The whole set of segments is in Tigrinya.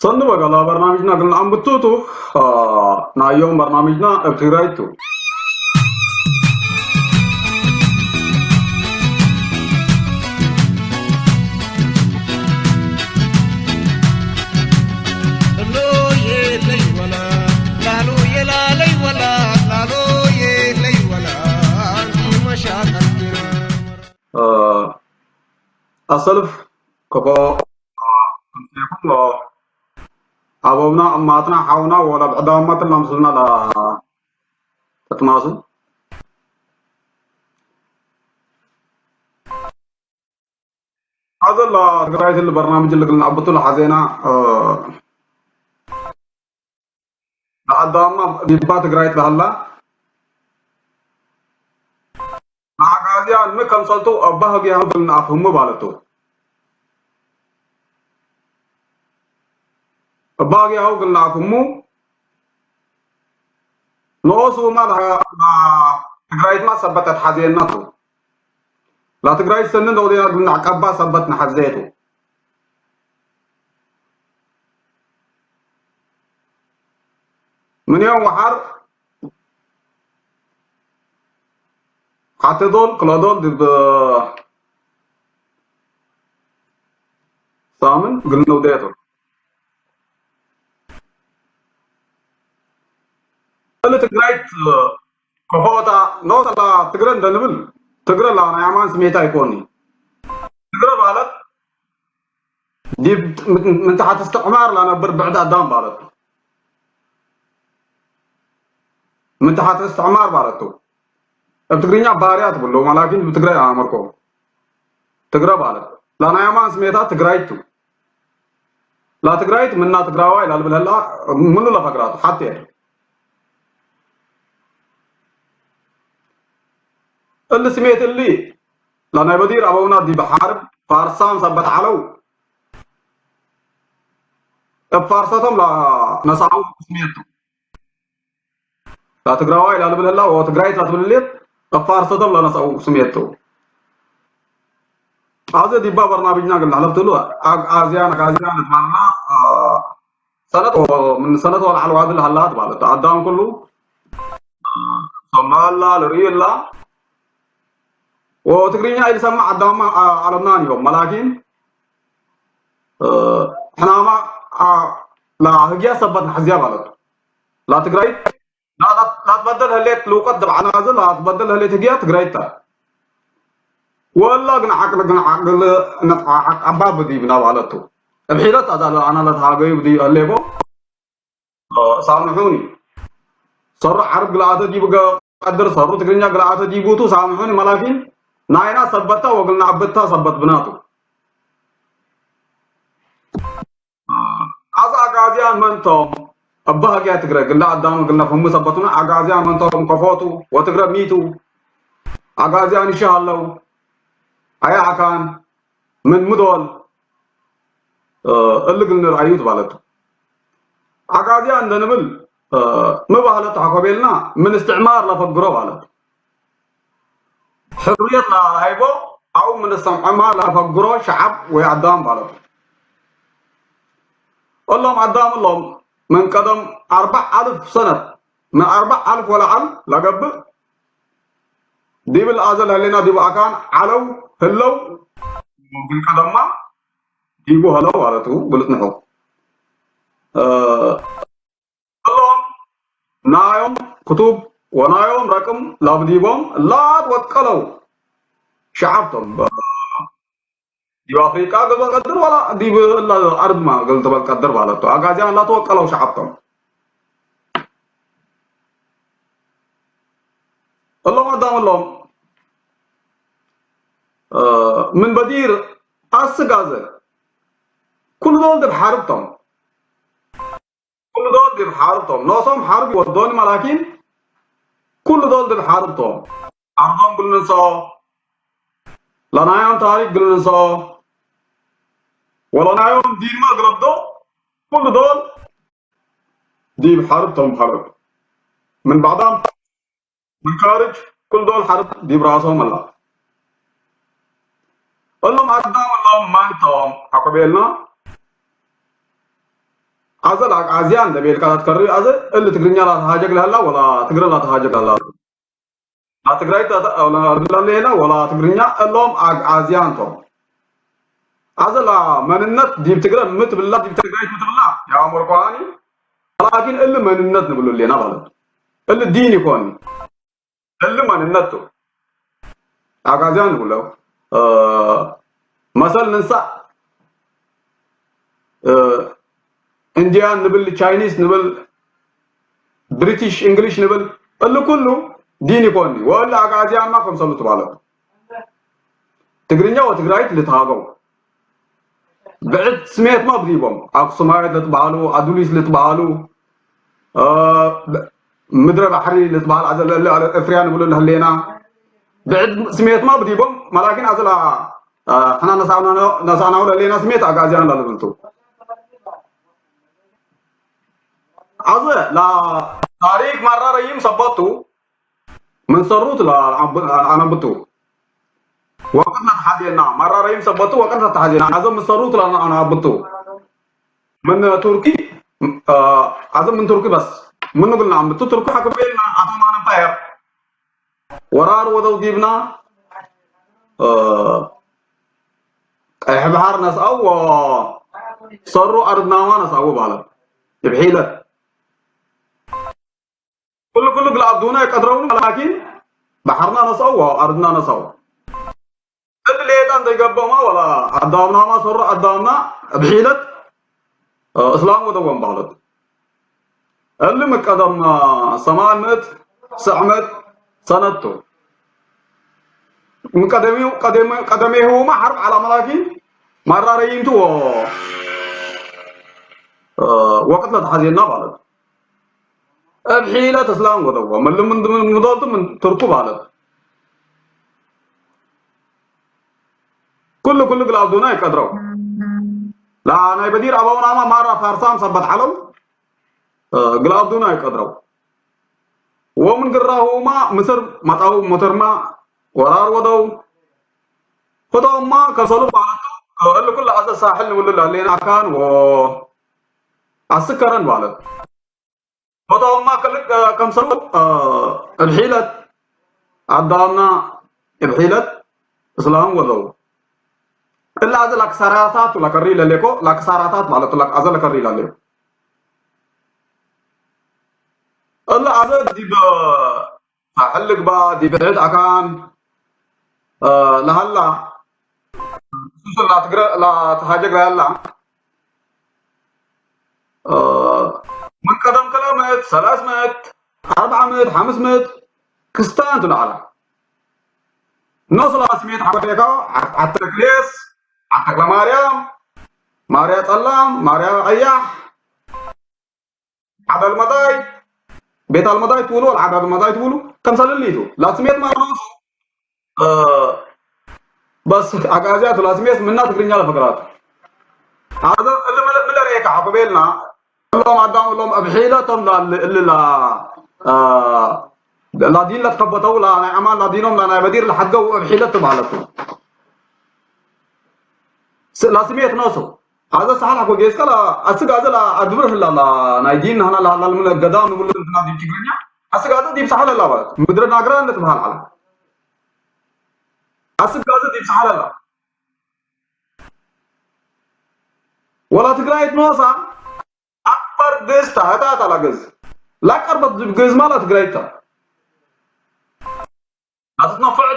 ሰኒ በጋላ በርናምጅና ግን ኣንብቱቱ ናዮም በርናምጅና ኣብ ትግራይቱ። ኣሰልፍ ከፎ ኣቦምና እማትና ሓውና ወላ ብዕዳማ ትላም ስብና ላ ተጥማሱ ሀዘላ ትግራይ ትል በርናምጅ ልግልና ኣብቱል ሓዜና ንኣዳማ ዲባ ትግራይ ትላሃላ ንዓጋዝያ ንከምሰልቱ ኣባህግ ያህብል ንኣፍህሙ ባለቱ ኣባህግ ያህብል ንኣፍህሙ ንኦሱ ማ ትግራይት ማ ሰበተት ሓዜናቱ ላትግራይ ሰንን ኦዴና ግን ዓቀባ ሰበት ንሓዘየቱ ምን እዮም ወሓር ሓተ ዶል ክሎ ዶል ድብ ሳምን ግን ነውደያቱ እሊ ትግራይት ከፎታ ኖተላ ትግረ እንደንብል ትግረ ላ ናይ ኣማን ስሜት ኣይኮኒ ትግረ ማለት ዲብ ምን ተሓት እስትዕማር ላነብር ብዕድ ኣዳም ማለት ምን ተሓት እስትዕማር ማለት ኣብ ትግርኛ ባርያ ትብሎ ማላኪን ብትግራይ ኣመርኮ ትግረ ማለት ላናይ ኣማን ስሜታ ትግራይቱ ላትግራይት ምና ትግራዋይ ላልብልህላ ምሉ ለፈግራቱ ሓቴ እሊ ስሜት እሊ ላናይ በዲር ኣበውና ዲ ብሓርብ ፋርሳም ሰበት ዓለው እብ ፋርሰቶም ነሳው ስሜቱ ላትግራዋይ ላልብልህላ ወትግራይት ላትብልሌት እብ ፋርሰቶም ላነሳው ስሜቱ ኣብዚ ዲባ በርናቢጅና ግን ላሕለፍትሉ ኣዝያን ኣጋዝያን ንትማልና ሰነት ምን ሰነት ወላዕል ዋድል ሃላት ማለት ኣዳም ኩሉ ሰማላ ልርእዩ ላ ወትግርኛ ኢልሰማ ኣዳማ ኣለምና እዮም መላኪን ሕናማ ላህግያ ሰበት ንሕዝያ ማለት ላትግራይት ላትበደል ህሌት ልውቀት ደብዓና ዝን ላትበደል ህሌት ህግያ ትግራይታ ወላ ግን ዓቅል ግን ዓቅል ነጥዓዓቅ ኣባብ ድዩ ብናባለቱ እብ ሒደት ኣዛለ ኣናለት ሃገዩ ብድዩ ኣሌቦ ሳምሑኒ ሰሩ ዓርብ ግልኣተ ዲቡ ቀድር ሰሩ ትግርኛ ግልኣተ ዲቡቱ ሳምሑኒ መላኪን ናይና ሰበታ ወግልና ኣበታ ሰበት ብናቱ ኣዛ ኣጋዝያን መንቶም ኣባሃግያ ትግረ ግላ ኣዳሙ ግላ ፈሙ ሰበቱና ኣጋዝያን መንቶም ከፎቱ ወትግረ ሚቱ ኣጋዝያን ይሻሃለው ኣያ ኣካን ምን ምዶል እልግል ንርኣዩ ትባለቱ ኣጋዝያን እንደንብል ምባህለት ተሓኮቤልና ምን እስትዕማር ለፈግሮ ባለት ሕርየት ለሃይቦ ኣው ምን እስተምዐማ ለፈግሮ ሸዓብ ወይ ኣዳም ባለቱ እሎም ኣዳም እሎም ምን ቀደም ኣርባዕ ኣልፍ ሰነት ምን ኣርባዕ ኣልፍ ወለዓል ለገብእ ዲብል ኣዘል ህሌና ዲቡ ኣካን ዓለው ህለው ግን ቀደማ ዲቡ ሀለው ማለቱ ብሉጽ ንሑ እሎም ናዮም ክቱብ ወናዮም ረቅም ላብዲቦም ላድ ወቀለው ሸዓብቶም ዲብ ኣፍሪቃ ገልበል ቀድር ዋላ ዲብ ኣርድማ ገልበል ቀድር ማለት ኣጋዚያን ላተወቀለው ሸዓብቶም እሎም ኣዳም እሎም ምን በዲር ኣስጋዘ ኩሉ ዶል ድብ ሓርብቶም ኩሉ ዶል ድብ ሓርብቶም ኖሶም ሓርብ ይወዶን ማላኪን ኩሉ ዶል ድብ ሓርብቶም ኣርዶም ግልንሶ ለናዮም ታሪክ ግልንሶ ወለናዮም ዲማ ግለብዶ ኩሉ ዶል ዲብ ሓርብቶም ሓርብ ምን ባዕዳም ምን ካርጅ ኩል ዶል ሓርብ ዲብ ራሶም ኣላ እሎም ኣዳም እሎም ማንቶም ሓቆቤልና ኣዘ ለኣግዓዝያን ደቤልካ ትከሪ ኣዘ እል ትግርኛ ላተሃጀግ ለህላ ወላ ትግረ ላተሃጀግ ለህላ ላትግራይ ለህላ ወላ ትግርኛ እሎም ኣግዓዝያን ቶም ኣዘ ላ መንነት ዲብ ትግረ ምትብላ ዲብ ትግራይ ምትብላ ያው መርኳኒ ላኪን እል መንነት ንብሉ ሌና ማለት እል ዲን ይኮን እል መንነቱ ኣጋዚያን ንብሎ መሰል ንንሳእ ኢንዲያን ንብል ቻይኒስ ንብል ብሪቲሽ እንግሊሽ ንብል እል ኩሉ ዲን ይኮኒ ወእል ኣጋዚያንማ ከምሰሉ ትባለ ትግርኛ ወትግራይት ልትሃገው ብዕድ ስሜት ማ ብዲቦም ኣክሱማይት ልትበሃሉ ኣዱሊስ ልትበሃሉ ምድረ ባሕሪ ልትበሃል ኣዘለለ እፍርያ ንብሉ ንህሌና ብዕድ ስሜት ማ ብዲቦም መላኪን ኣዘላ ሕና ነሳናው ለሌና ስሜት ኣጋዚያን ላልብልቱ ኣዘ ታሪክ ማራረይም ሰበቱ ምን ሰሩት ኣነብቱ ወቅት ለተሓዜና ማራረይም ሰበቱ ወቅት ለተሓዜና ኣዘ ምን ሰሩት ኣነብቱ ምን ቱርኪ ኣዘ ምን ቱርኪ በስ ምን ንግልና ኣምብቱ ቱርኪ ሓክቤልና ኣቶማን ኤምፓየር ወራር ወደው ዲብና ቀይሕ ባሕር ነስኣው ሰሩ ኣርድናማ ነስኣው ባለ ብሒለት ኩሉ ኩሉ ግልኣብ ዱና ይቀድረውኑ ላኪን ባሕርና ነሳው ኣርድና ነሳው እድ ሌጣ እንተይገበማ ወላ ኣዳምናማ ሰሩ ኣዳምና ብሒለት እስላም ወደወም ባህለት እሊ ምቀደም ሰማን ምእት ስዕመት ሰነቱ ምቀደሚው ቀደሜሁማ ሓርብ ዓላ መላኪ ማራረይንቱ ወቅት ለተሓዜና ማለት እብ ሒለት እስላም ወደዋ መሉ ምዶልቱ ምን ትርኩብ ኣለት ኩሉ ኩሉ ግል ኣብዱና ይቀድረው ላ ናይ በዲር ኣባውናማ ማራ ፋርሳም ሰበት ዓለም ግል ኣብዱና ይቀድረው ወምን ግራሁማ ምስር መጣው ሞተርማ ወራር ወደው ሆተውማ ከሰሉ ባለቱ እልኩል ኣዘ ሳሕል ንብሉ ላሌና ካን ኣስከረን ማለት ሆተውማ ክልቅ ከምሰሉ እብሒለት ኣዳምና እብሒለት እስላም ወለው እላ ኣዘ ላክሳራታት ላከሪ ለሌኮ ላክሳራታት ማለት ላክ ኣዘ ለከሪ ለሌኮ እላ ኣዘ ዲብ ሳሕል ልግባ ዲብ ብዕድ ኣካን ለሃላ ሱሱ ላትግረ ላተሃጀግ ላያላ ምን ቀደም ክለ ምእት ሰላስ ምእት ኣርብዓ ምእት ሓምስ ምእት ክስታን ትለዓላ ኖ ሰላስ ምእት ሓወዴካ ዓተክሌስ ዓተክለ ማርያም ማርያ ጸላም ማርያ ቀያሕ ዓዳል መዳይ ቤት ኣልመዳይ ትብሉ ወላ ዓዳል መዳይ ትብሉ ከምሰልልይቱ ላስሜት ማለት በስ ኣጋዚያቱ ላስሜት ምና ትግርኛ ለፈገራት ኣዘ እሊ ምለ ርኤካ ሓኩቤልና እሎም ኣዳም እሎም ኣብ ሒለቶም እልላ ላዲን ለትከበተው ላ ናይ ኣማን ላዲኖም ላ ናይ በዲር ለሓድገው ኣብ ሒለት ትባለቱ ላስሜት ነሱ ኣዘ ሳሕል ሓኮ ጌስካ ኣስጋ ኣዘ ኣድብር ህላላ ናይ ዲን ናህና ላሃላል ምን ገዳም ንብሉ እንትና ዲብ ትግርኛ ኣስጋ ኣዘ ዲብ ሳሕል ኣላ ማለት ምድረ ናግራ እንደ ትበሃል ዓላ ኣስጋ ኣዘ ዲብ ሳሕል ኣላ ወላ ትግራይ ትኖሳ ኣክበር ግዝታ ህታት ኣላ ግዝ ላቀርበት ግዝ ማላ ትግራይታ ኣትትነፍዕ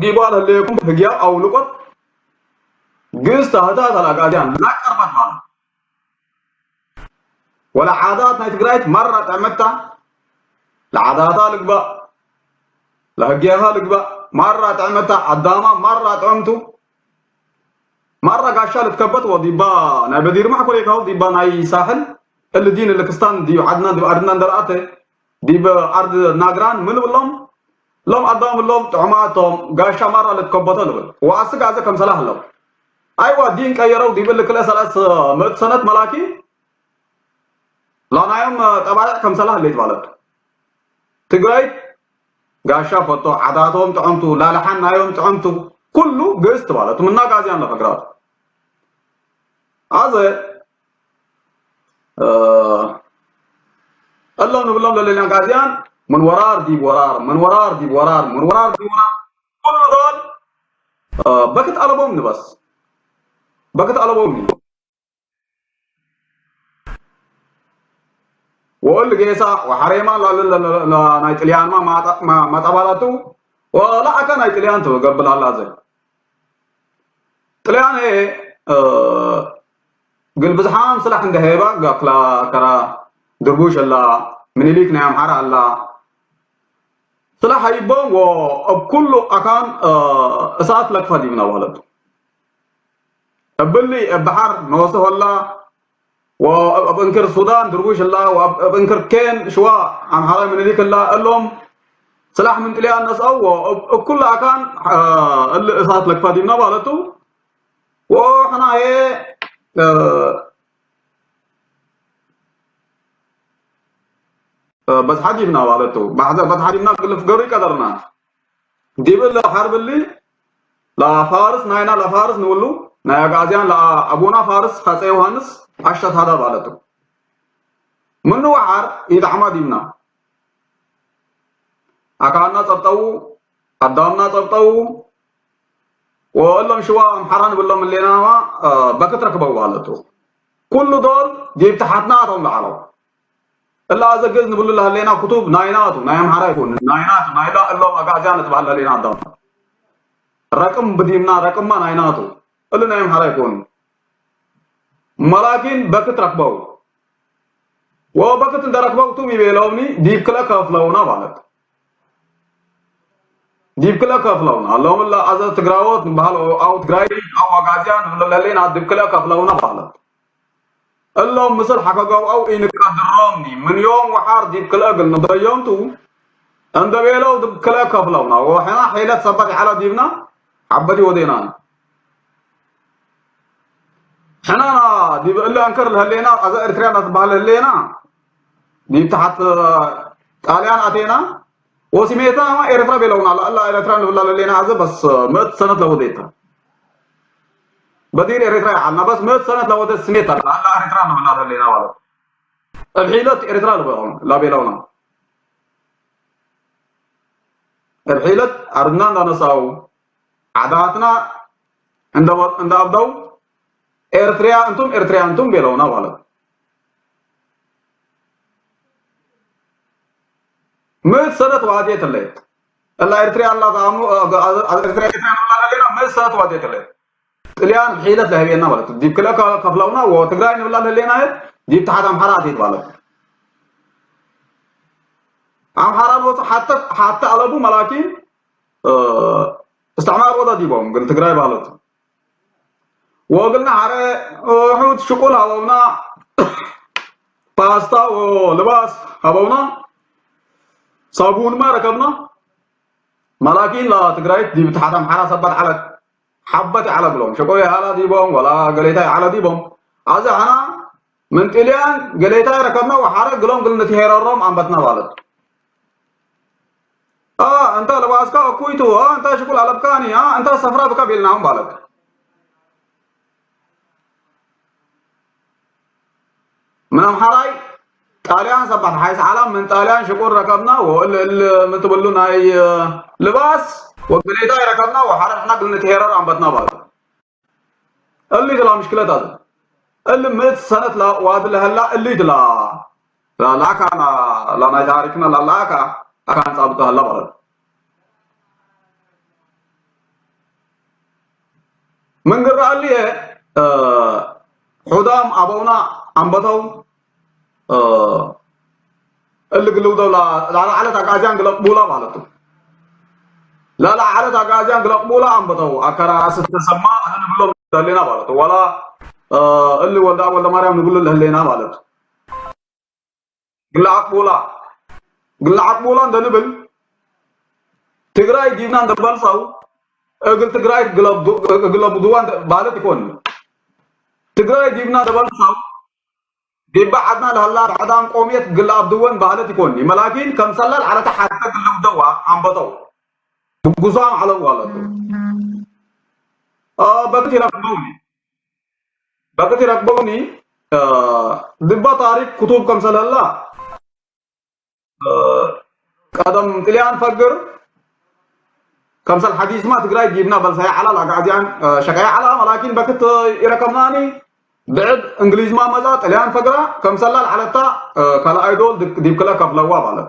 ዲባል ህለየኩም ህግያ ኣውልቆት ግዝታ ህታት ኣላ ጋዲያን ላቀርበት ማለት ወላ ዓዳት ናይ ትግራይት ማራ ጥዕመታ ለዓዳታ ልግባእ ለህግያኻ ልግባእ ማራ ጥዕመታ ዓዳማ ማራ ጥዕምቱ ማራ ጋሻ ልትከበት ወዲባ ናይ በዲር ማሕኮሬካው ዲባ ናይ ሳሕል እል ዲን እል ክስታን ዲብ ዓድና ዲብ ዓድና እንደርኣተ ዲብ ዓርድ ናግራን ምን ብሎም ሎም ኣዳም ሎም ጥዑማቶም ጋሻ ማራ ልትከበቶ ልብል ወኣስጋ ኣዘ ከምሰላ ህለው ኣይዋ ዲን ቀየረው ዲብል ክልተ ሰላስ ምእት ሰነት መላኪ ላናዮም ጠባይዕ ከምሰላ ህለይት ማለት ትግራይ ጋሻ ፈቶ ዓዳቶም ጥዕምቱ ላልሓን ናዮም ጥዕምቱ ኩሉ ግእስት ማለት ምናጋዝያን ለፈግራት ኣዘ እሎም ንብሎም ለለና ጋዝያን ምን ወራር ዲብ ወራር ምን ወራር ዲብ ወራር ምን ወራር ዲብ ወራር ኩሉ ዶል በክት ኣለቦም ንበስ በክት ኣለቦም ወል ጌሳ ወሐሬማ ናይ ጥልያንማ ማጣባላቱ ወላኣካ ናይ ጥልያን ትገብላላ ዘ ጥልያን ግን ብዝሓም ስላሕ እንደሄባ ጋክላ ከራ ድርቡሽ ኣላ ምኒሊክ ናይ ኣምሓራ ኣላ ስላሕ ሃይቦም ወ ኣብ ኩሉ ኣካን እሳት ለክፋ ዲብና ማለት እብሊ ኣብ ባሕር ነወስሆላ ወ ኣብ እንክር ሱዳን ድርቡሽ ኣላ ወ ኣብ እንክር ኬን ሽዋ ኣምሓራ ምኒሊክ ኣላ እሎም ስላሕ ምን ጥልያን ነስኣው ወ ኣብ ኩሉ ኣካን እሊ እሳት ለክፋ ዲብና ማለቱ ወ ሕና ሄ በዝሓ ዲብና ማለቱ በዝሓ ዲብና ግልፍ ገሩ ይቀደርና ዲብል ሓርብሊ ላፋርስ ናይና ላፋርስ ንብሉ ናይ ኣጋዚያን ኣቡና ፋርስ ሃፀ ዮሃንስ ኣሸት ሃዳ ማለቱ ምኑ ወሓር ይጣዕማ ዲብና ኣካልና ፀብጠው ኣዳምና ፀብጠው ወእሎም ሽዋ ኣምሓራ ንብሎም እሌናማ በክት ረክበው ማለቱ ኩሉ ዶል ዲብ ተሓትና ኣቶም ላዓለው እላ ኣዘግዝ ንብሉ ላህሌና ኩቱብ ናይናቱ ናይ ኣምሓራ ይኩን ናይናቱ ናይላ እሎም ኣጋዚያ ንትባሃል ላህሌና ኣዳም ረቅም ብዲምና ረቅማ ናይናቱ እሉ ናይ ኣምሓራ ይኩን መላኪን በክት ረክበው ወበክት እንደረክበው ቱም ይቤለውኒ ዲብ ክለ ከፍለውና ማለት ዲብ ክለ ከፍለውና ኣለውም ላ ኣዘ ትግራዎት ንበሃል ኣው ትግራይ ኣው ኣጋዚያ ንብሎ ለሌና ዲብ ክለ ከፍለውና ማለት እሎም ምስል ሓከገው ኣው ኢንቀድሮምኒ ምን ዮም ወሓር ዲብ ክለ ግል ንደዮምቱ እንደቤለው ዲብ ክለ ከፍለውና ወሕና ሒለት ሰበት ይሓለ ዲብና ሓበት ይወዴና ሕናና ዲብ እለ ኣንከር ለህሌና ኣዘ ኤርትርያ እናትበሃል ለህሌና ዲብ ተሓት ጣልያን ኣቴና ወሲሜታ ኤርትራ ቤለውና ኣላ ኤርትራ ንብላ ለሌና ኣዘ በስ ምእት ሰነት ለወዴታ በዲር ኤርትራ ይዓልና በስ ምእት ሰነት ለወደ ስሜት ኣላ ኣላ ኤርትራ ንብላ ለሌና ማለት እብ ሒለት ኤርትራ ላቤለውና እብ ሒለት ኣርድና እንዳነሳው ዓዳትና እንዳኣብደው ኤርትርያ እንቱም ኤርትርያ እንቱም ቤለውና ማለት ምእት ሰነት ዋዴት ለየት እላ ኤርትርያ ኣላ ተኣምኑ ኤርትርያ ኤርትርያ ንብላ ለሌና ምእት ሰነት ዋዴት ለየት ጥልያን ሒለት ለህቤና ማለት ዲብ ክለ ከፍለውና ወትግራይ ንብላ ለሌና ዲብ ተሓት ኣምሓራ ኣትየት ማለት ኣምሓራ ንወፁ ሓተ ሓተ ኣለቡ መላኪን እስትዕማር ወዳ ዲቦም ግን ትግራይ ባህለቱ ወግልና ሓረ ሑት ሽቁል ሃበውና ፓስታ ወልባስ ሃበውና ሳቡንማ ረከብና መላኪን ላ ትግራይት ዲብ ተሓት ኣምሓራ ሰባት ዓለት ሓበት ይዓለ ግሎም ሸቆ ይሃላ ዲቦም ወላ ገሌታ ይዓለ ዲቦም ኣዚ ሓና ምን ጥልያን ገሌታ ይረከብና ወሓረ ግሎም ግል ንትሄረሮም ኣንበትና ማለት እንተ ለባስካ እኩይቱ እንተ ሽቁል ኣለብካኒ እንተ ሰፍራ ብካ ቤልናም ማለት ምን ኣምሓራይ ጣልያን ሰባት ሓይስ ዓላም ምን ጣልያን ሽቁር ረከብና ወእል እል ምን ትብሉ ናይ ልባስ ወግሌታ ይረከብና ወሓረ ንሕና ግል ንትሄረር ኣንበትና ባል እሊ ትላ ምሽክለት ኣለ እሊ ምእት ሰነት ዋድ ለህላ እሊ ትላ ላላካ ላናይ ታሪክና ላላካ ኣካን ጻብቶ ኣላ ማለት ምን ግረኣልየ ሑዳም ኣበውና ኣንበተው እሊ ግልውደው ላላ ዓለት ኣጋዚያን ግለቅቡላ ማለት ላላ ዓለት ኣጋዚያን ግለቅቡላ ኣንበተው ኣከራራስ ተሰማ ኣነ ንብሎም ዘለና ማለት ዋላ እሊ ወልዳ ወልደ ማርያም ንብሉ ለህሌና ማለት ግላዓት ቦላ ግላዓት ቦላ እንደንብል ትግራይ ዲብና እንደበልሳው እግል ትግራይ ግለብድዋ ማለት ይኮን ትግራይ ዲብና እንደበልሳው ዲባ ዓድና ለህላ ባዕዳን ቆሜት ግላብድወን ባህለት ይኮን መላኪን ከምሰላል ዓለታ ሓተ ግልብደዋ ኣንበተው ብጉሳም ዓለው ኣለቱ በክት ይረክበውኒ በክት ይረክበውኒ ድባ ታሪክ ክቱብ ከምሰለላ ቀደም ጥልያን ፈግር ከምሰል ሓዲስማ ትግራይ ጊብና በልሳይ ዓላ ላጋዚያን ሸቀያ ዓላ መላኪን በክት ይረከብናኒ ብዕድ እንግሊዝማ መዛ ጥልያን ፈግራ ከምሰላ ለዓለታ ካልኣይ ዶል ዲብክለ ከፍለዋ ማለት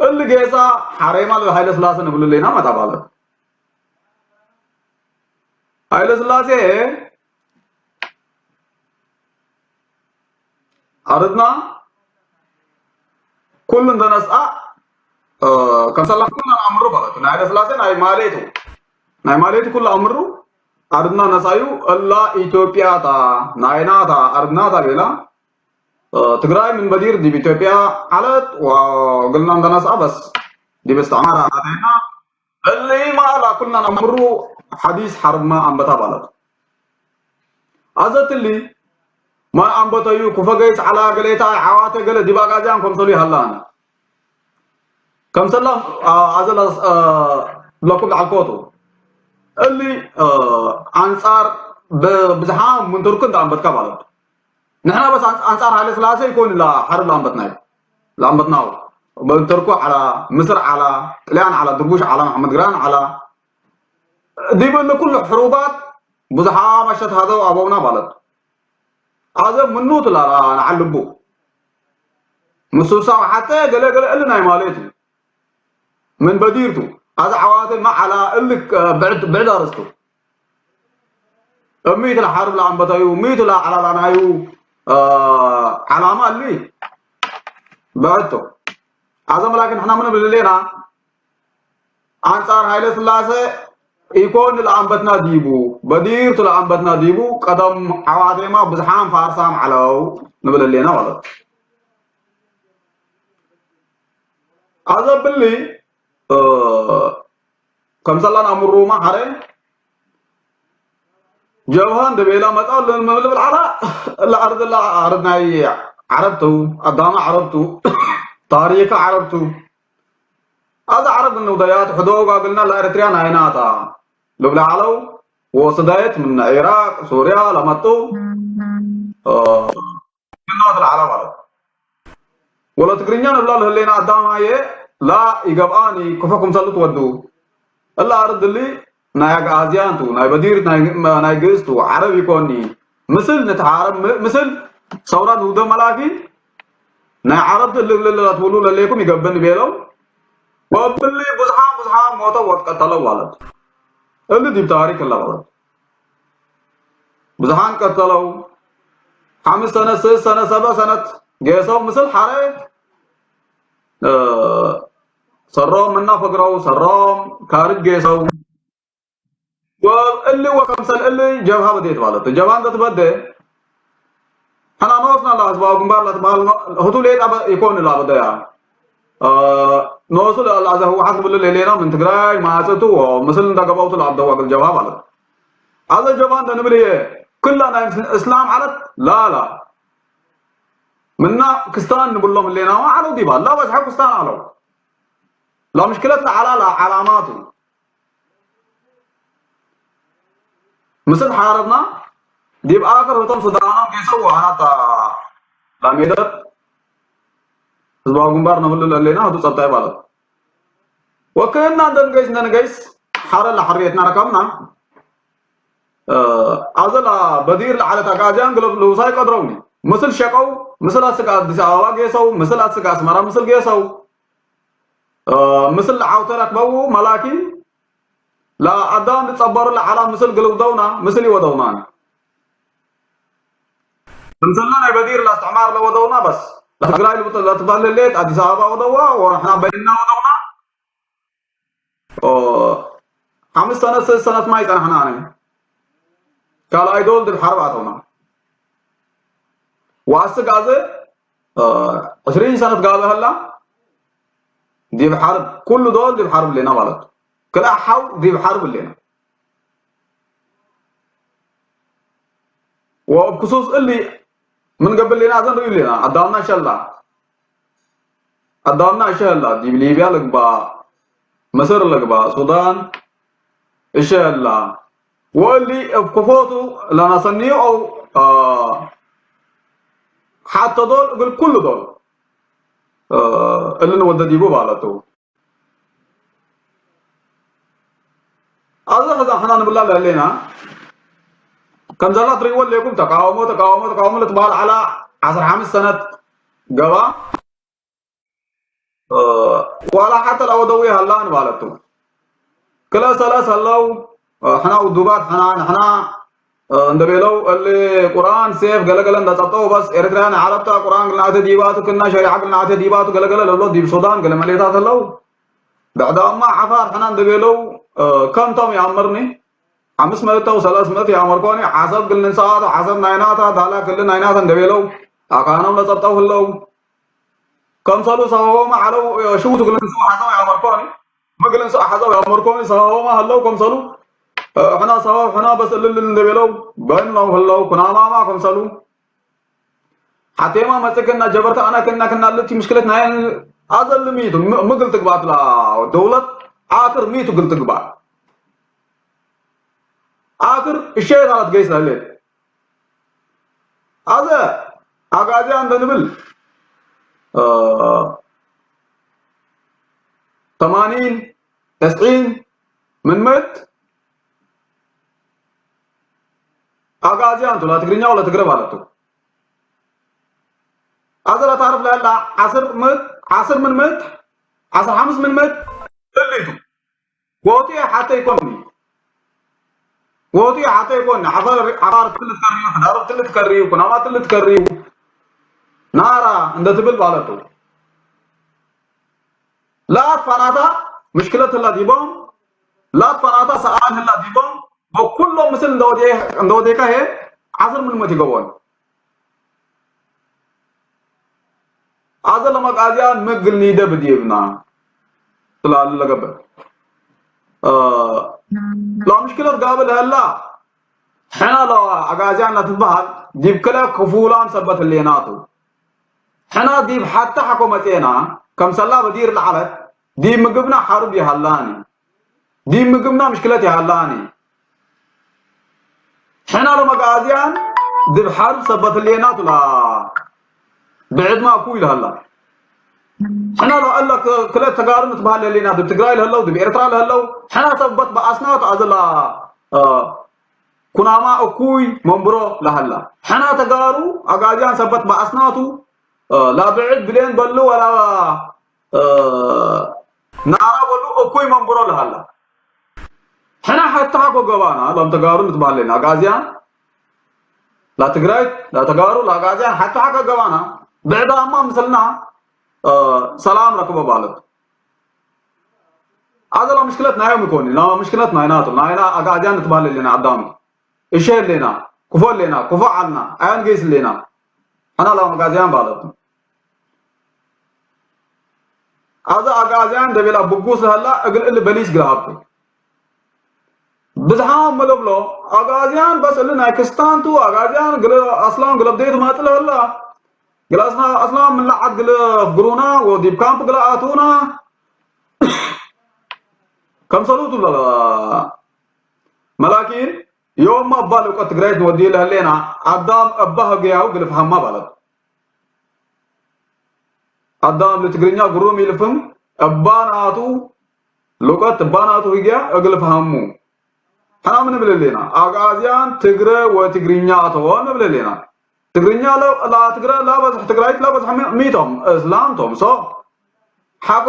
እሊ ጌዛ ሓሬማ ለሃይለ ስላሴ ንብሉ ሌና መጣ ማለት ሃይለ ስላሴ ኣርድና ኩሉ እንተነስኣ ከም ሰላም ኩሉ ኣምሩ ማለት ናይ ሃይለ ስላሴ ናይ ማሌቱ ናይ ማሌቱ ኩሉ ኣምሩ ኣርድና ነሳዩ እላ ኢትዮጵያ ታ ናይናታ ኣርድናታ ቤላ ትግራይ ምን በዲር ዲብ ኢትዮጵያ ዓለት ወግልና እንተነስኣ በስ ዲብ እስተዕማራ ናተይና እሊ ማላ ኩልና ኣምሩ ሓዲስ ሓርማ ኣንበታ ባለት ኣዘትሊ ማን ኣንበተዩ ኩፈገይስ ዓላ ገሌታ ዓዋተ ገለ ዲብ ኣጋዚያን ከምሰሉ ይሃላን ከምሰላ ኣዘላ ለኩም ለዓልኮቱ እሊ ኣንጻር ብዝሓ ምን ቱርክ እንዳ ኣንበትካ ማለት ንሕና በስ ኣንጻር ሃይለ ስላሴ ይኮን ላ ሓርብ ለኣንበትናዩ ለኣንበትናው በል ተርኩ ዓላ ምስር ዓላ ጥልያን ዓላ ድርቡሽ ዓላ መሐመድ ግራን ዓላ ዲበለ ኩሉ ሕሩባት ብዙሓ መሸት ሃዘው ኣበውና ማለት ኣዘ ምኑ ትላላ ንዓልቡ ምሱሳው ሓተ ገለገለ እል ናይ ማለት እዩ ምን በዲርቱ ኣዘ ዓዋተ ማዓላ እል ብዕድ ብዕድ ኣርስቱ እሚት ለሓርብ ለኣንበታዩ እሚት ለዓላላናዩ ዓላማ እሊ ብዕድቶ ኣዘ መላኪን ሕና ምን ብልሌና ኣንጻር ሃይለ ስላሴ ኢኮን ለኣንበትና ዲቡ በዲርቱ ለኣንበትና ዲቡ ቀደም ዓዋቴማ ብዝሓም ፋርሳም ዓለው ንብል ሌና ማለት ኣዘ ብሊ ከምሰላን ኣምሩማ ሓረ ጀብሃ እንደ ቤላ መጻ ለመብልብል ዓላ ለኣርድ ለኣርድ ናይ ዓረብቱ ኣዳማ ዓረብቱ ታሪክ ዓረብቱ ኣዛ ዓረብ እንውደያት ሕዶ ጋግልና ለኤርትሪያ ናይናታ ልብላ ዓለው ወስዳየት ምን ኢራቅ ሱሪያ ለመጡ እናት ለዓላ ማለት ወለ ትግርኛ ንብላ ለህሌና ኣዳማየ ላ ይገብኣኒ ክፈኩም ሰሉ ትወዱ እላ ኣርድሊ ናይ ኣግኣዝያንቱ ናይ በዲር ናይ ግእዝቱ ዓረብ ይኮኒ ምስል ንትሓረብ ምስል ሰውራ ንውደ መላኪ ናይ ዓረብ ትልልልላ ትብሉ ለሌኩም ይገብን ቤሎም ወብሊ ብዙሓ ብዙሓ ሞተ ወቀተለው ማለት እሊ ዲብ ታሪክ ለባለት ብዙሓን ቀተለው ሓምስ ሰነት ስስ ሰነት ሰበ ሰነት ጌሰው ምስል ሓረ ሰሮም ምና ፈግረው ሰሮም ካርድ ጌሰው እሊ ወከምሰል እሊ ጀብሃ በዴት ማለት ጀብሃ እንተትበደ ሕና ንወስና ላ ህዝባዊ ግንባር ላትበሃል ህቱ ሌጣ ይኮን ላ በደያ ንወሱ ለላ ዘ ህወሓት ክብል ሌሌና ምን ትግራይ ማፅቱ ምስል እንዳገባውቱ ለኣደዋ ግል ጀብሃ ማለት ኣዘ ጀብሃ እንደ ንብል እየ ክላ ናይ እስላም ዓለት ላላ ምና ክስታን ንብሎም ሌና ዓለው ዲባ ላ በዝሐ ክስታን ኣለው ላ ምሽክለት ለዓላ ላ ዓላማቱ ምስል ሓረብና ዲብ ኣክር ህቶም ሱዳኖም ጌሰው ሃናታ ላሜደት ህዝባዊ ግንባር ነብሉ ለሌና ህቱ ጸብጣ ይባለት ወክእና እንደንገይስ እንደንገይስ ሓረ ለሕርየትና ረከብና ኣዘላ በዲር ለዓለት ኣጋዚያን ግለብ ልውሳይ ቀድረውኒ ምስል ሸቀው ምስል ኣስጋ ኣዲስ ኣበባ ጌሰው ምስል ኣስጋ ኣስመራ ምስል ጌሰው ምስል ለዓውተ ረክበው መላኪ ለኣዳም ዝጸበሩ ለዓላ ምስል ግልውደውና ምስል ይወደውና እንሰላ ናይ በዲር ላስተዕማር ለወደውና በስ ትግራይ ለትባለሌት ኣዲስ ኣበባ ወደዋ ወንሕና በይና ወደውና ሓምስ ሰነት ስስ ሰነት ማይ ጸናሕና ኣነ ካልኣይ ዶል ድብ ሓርብ ኣተውና ዋስግ ኣዘ ዕስሪን ሰነት ጋብሀላ ዲብ ሓርብ ኩሉ ዶል ዲብ ሓርብ ሌና ማለት ክልኣ ሓው ዲብ ሓርብ ሌና ወክሱስ እሊ ምን ገብር ሌና ዘን ርእዩ ሌና ኣዳምና ሸላ ኣዳምና እሸላ ዲብ ሊብያ ልግባ ምስር ልግባ ሱዳን እሸላ ወእሊ እብ ክፎቱ ለናሰንዮ ኦ ሓተ ዶል እግል ኩሉ ዶል እልን ወደዲቡ ባለቱ። ኣብዚ ሕዛ ሕና ንብላ ለሌና ከም ዘላ ትርእይዎ ኣለኩም። ተቃውሞ ተቃውሞ ተቃውሞ ልትበሃል ዓላ ዓሰርተ ሓሙሽተ ሰነት ገባ። ዋላ ሓተ ላወደዊ ሃላ ንባለቱ ክለ ሰለስ ሃለው። ሕና ውዱባት ሕና ንሕና እንደቤለው እሊ ቁርኣን ሴፍ ገለገለ እንዳጸብጠው በስ ኤርትራያን ዓረብታ ቁርኣን ግልናዕተ ዲባቱ ክና ሸሪዓ ግልናዕተ ዲባቱ ገለገለ ለብሎ ዲብ ሱዳን ገለ መሌታት ሃለው። ብዕዳማ ዓፋር ሕና እንደቤለው ከምቶም ይኣምርኒ ሓምስ መእተው ሰለስ መእት ይኣመርኮኒ ዓሰብ ግልንሰኣቶ ዓሰብ ናይናታ ዳላ ክል ናይናታ እንደቤለው ኣካኖም ለጸብጠው ህለው። ከምሰሉ ሰበቦም ዓለው ሽውቱ ግልንሱ ሓሰው ያመርኮኒ ምግልንሱ ሓሰው ያመርኮኒ ሰበቦማ ህለው ከምሰሉ ሕና ሰበብ ሕና በስ እልል እንደቤለው በይኖም ህለው ኩናማማ ከምሰሉ ሓቴማ መጽክና ጀበርታ ኣና ክና ክና ልቲ ምሽክለት ናይ ኣዘል ሚቱ ምግል ትግባትላ ደውለት ኣክር ሚቱ ግል ትግባል ኣክር እሸት ኣላት ገይስ ለሌት ኣዘ ኣጋዚያ እንደንብል ተማኒን ተስዒን ምን ምእት ኣጋዚያ እንቱ ላ ትግርኛ ወላ ትግረ ባለቱ ኣዘ ላ ታርፍ ለላ ዓስር ምእት ዓስር ምን ምእት ዓስር ሓምስ ምን ምእት እሊቱ ጎቲ ሓተ ይኮኒ ጎቲ ሓተ ይኮኒ ዓፋር ዓፋር ትልት ከሪዩ ሕዳር ትልት ከሪዩ ኩናማ ትልት ከሪዩ ናራ እንደ ትብል ባለቱ ላት ፋናታ ምሽክለት ህላ ዲቦም ላት ፋናታ ሰኣል ህላ ዲቦም በኩሎም ምስል እንደወዴካ ሄ ዓስር ምን ምእት ይገቦን ኣዘ ለመቃዝያን ምግል ኒደ ብድብና ስላሉ ለገበ ላ ምሽክለት ጋብል ህላ ሕና ለ ኣጋዝያን ለትበሃል ዲብ ክለ ክፉላን ሰበት ህሌናቱ ሕና ዲብ ሓተ ሓኮ መጼና ከምሰላ በዲር ለዓለት ዲብ ምግብና ሓሩብ ይሃላኒ ዲብ ምግብና ምሽክለት ይሃላኒ ሕና ለመጋዝያን ድብ ሓርብ ሰበት ህሌና ቱላ ብዕድማ እኩይ ለሀላ ሕና ለአለ ክለ ተጋሩ ንትበሃል ለሌና ድብ ትግራይ ለህለው ድብ ኤርትራ ለህለው ሕና ሰበት በኣስና ተኣዘላ ኩናማ እኩይ መንብሮ ለሀላ ሕና ተጋሩ ኣጋዝያን ሰበት በኣስናቱ ላብዕድ ብሌን በሉ ወላ ናራ በሉ እኩይ መንብሮ ለሀላ ሕና ሓታ ሓኮ ገባና ሎም ተጋሩ ንትበሃል ለና ኣጋዝያን ላትግራይት ላተጋሩ ላጋዝያን ሓታ ሓኮ ገባና ብዕዳማ ምስልና ሰላም ረክበ ባለት ኣዘላ ምሽክለት ናዮም ይኮኒ ላ ምሽክለት ናይናቱ ናይና ኣጋዝያን ንትበሃል ለና ኣዳም እሸ ለና ክፎ ለና ክፎ ዓልና ኣያን ገይስ ለና ሕና ላ ኣጋዝያን ባለት ኣዛ ኣጋዝያን ደቤላ ብጉስ ለሀላ እግል እል በሊስ ግል ሃብቱ ብዝሓም መለብሎ ኣጋዝያን በስ እል ናይ ክስታንቱ ኣጋዝያን ግለ ኣስላም ግለ ብደይት ማጥለ ህላ ግለ ኣስላም ምን ለዓት ግለ ፍግሩና ወዲብ ካምፕ ግለ ኣቱና ከምሰሉቱ ለላ መላኪን ዮም ኣባ ልቆ ትግራይት ንወዲ ለህሌና ኣዳም እባ ህገያው ግልፍሃማ ባለት ኣዳም ልትግርኛ ግሩም ይልፍም እባ ናቱ ልቆት እባ ናቱ ህግያ እግልፍሃሙ ሕና ምን ንብል ሌና ኣግኣዝያን ትግረ ወትግርኛ ኣተዎ ንብል ሌና ትግርኛ ትግረ ላበዝሕ ትግራይት ላበዝሕ ሚቶም እስላም ቶም ሶ ሓቆ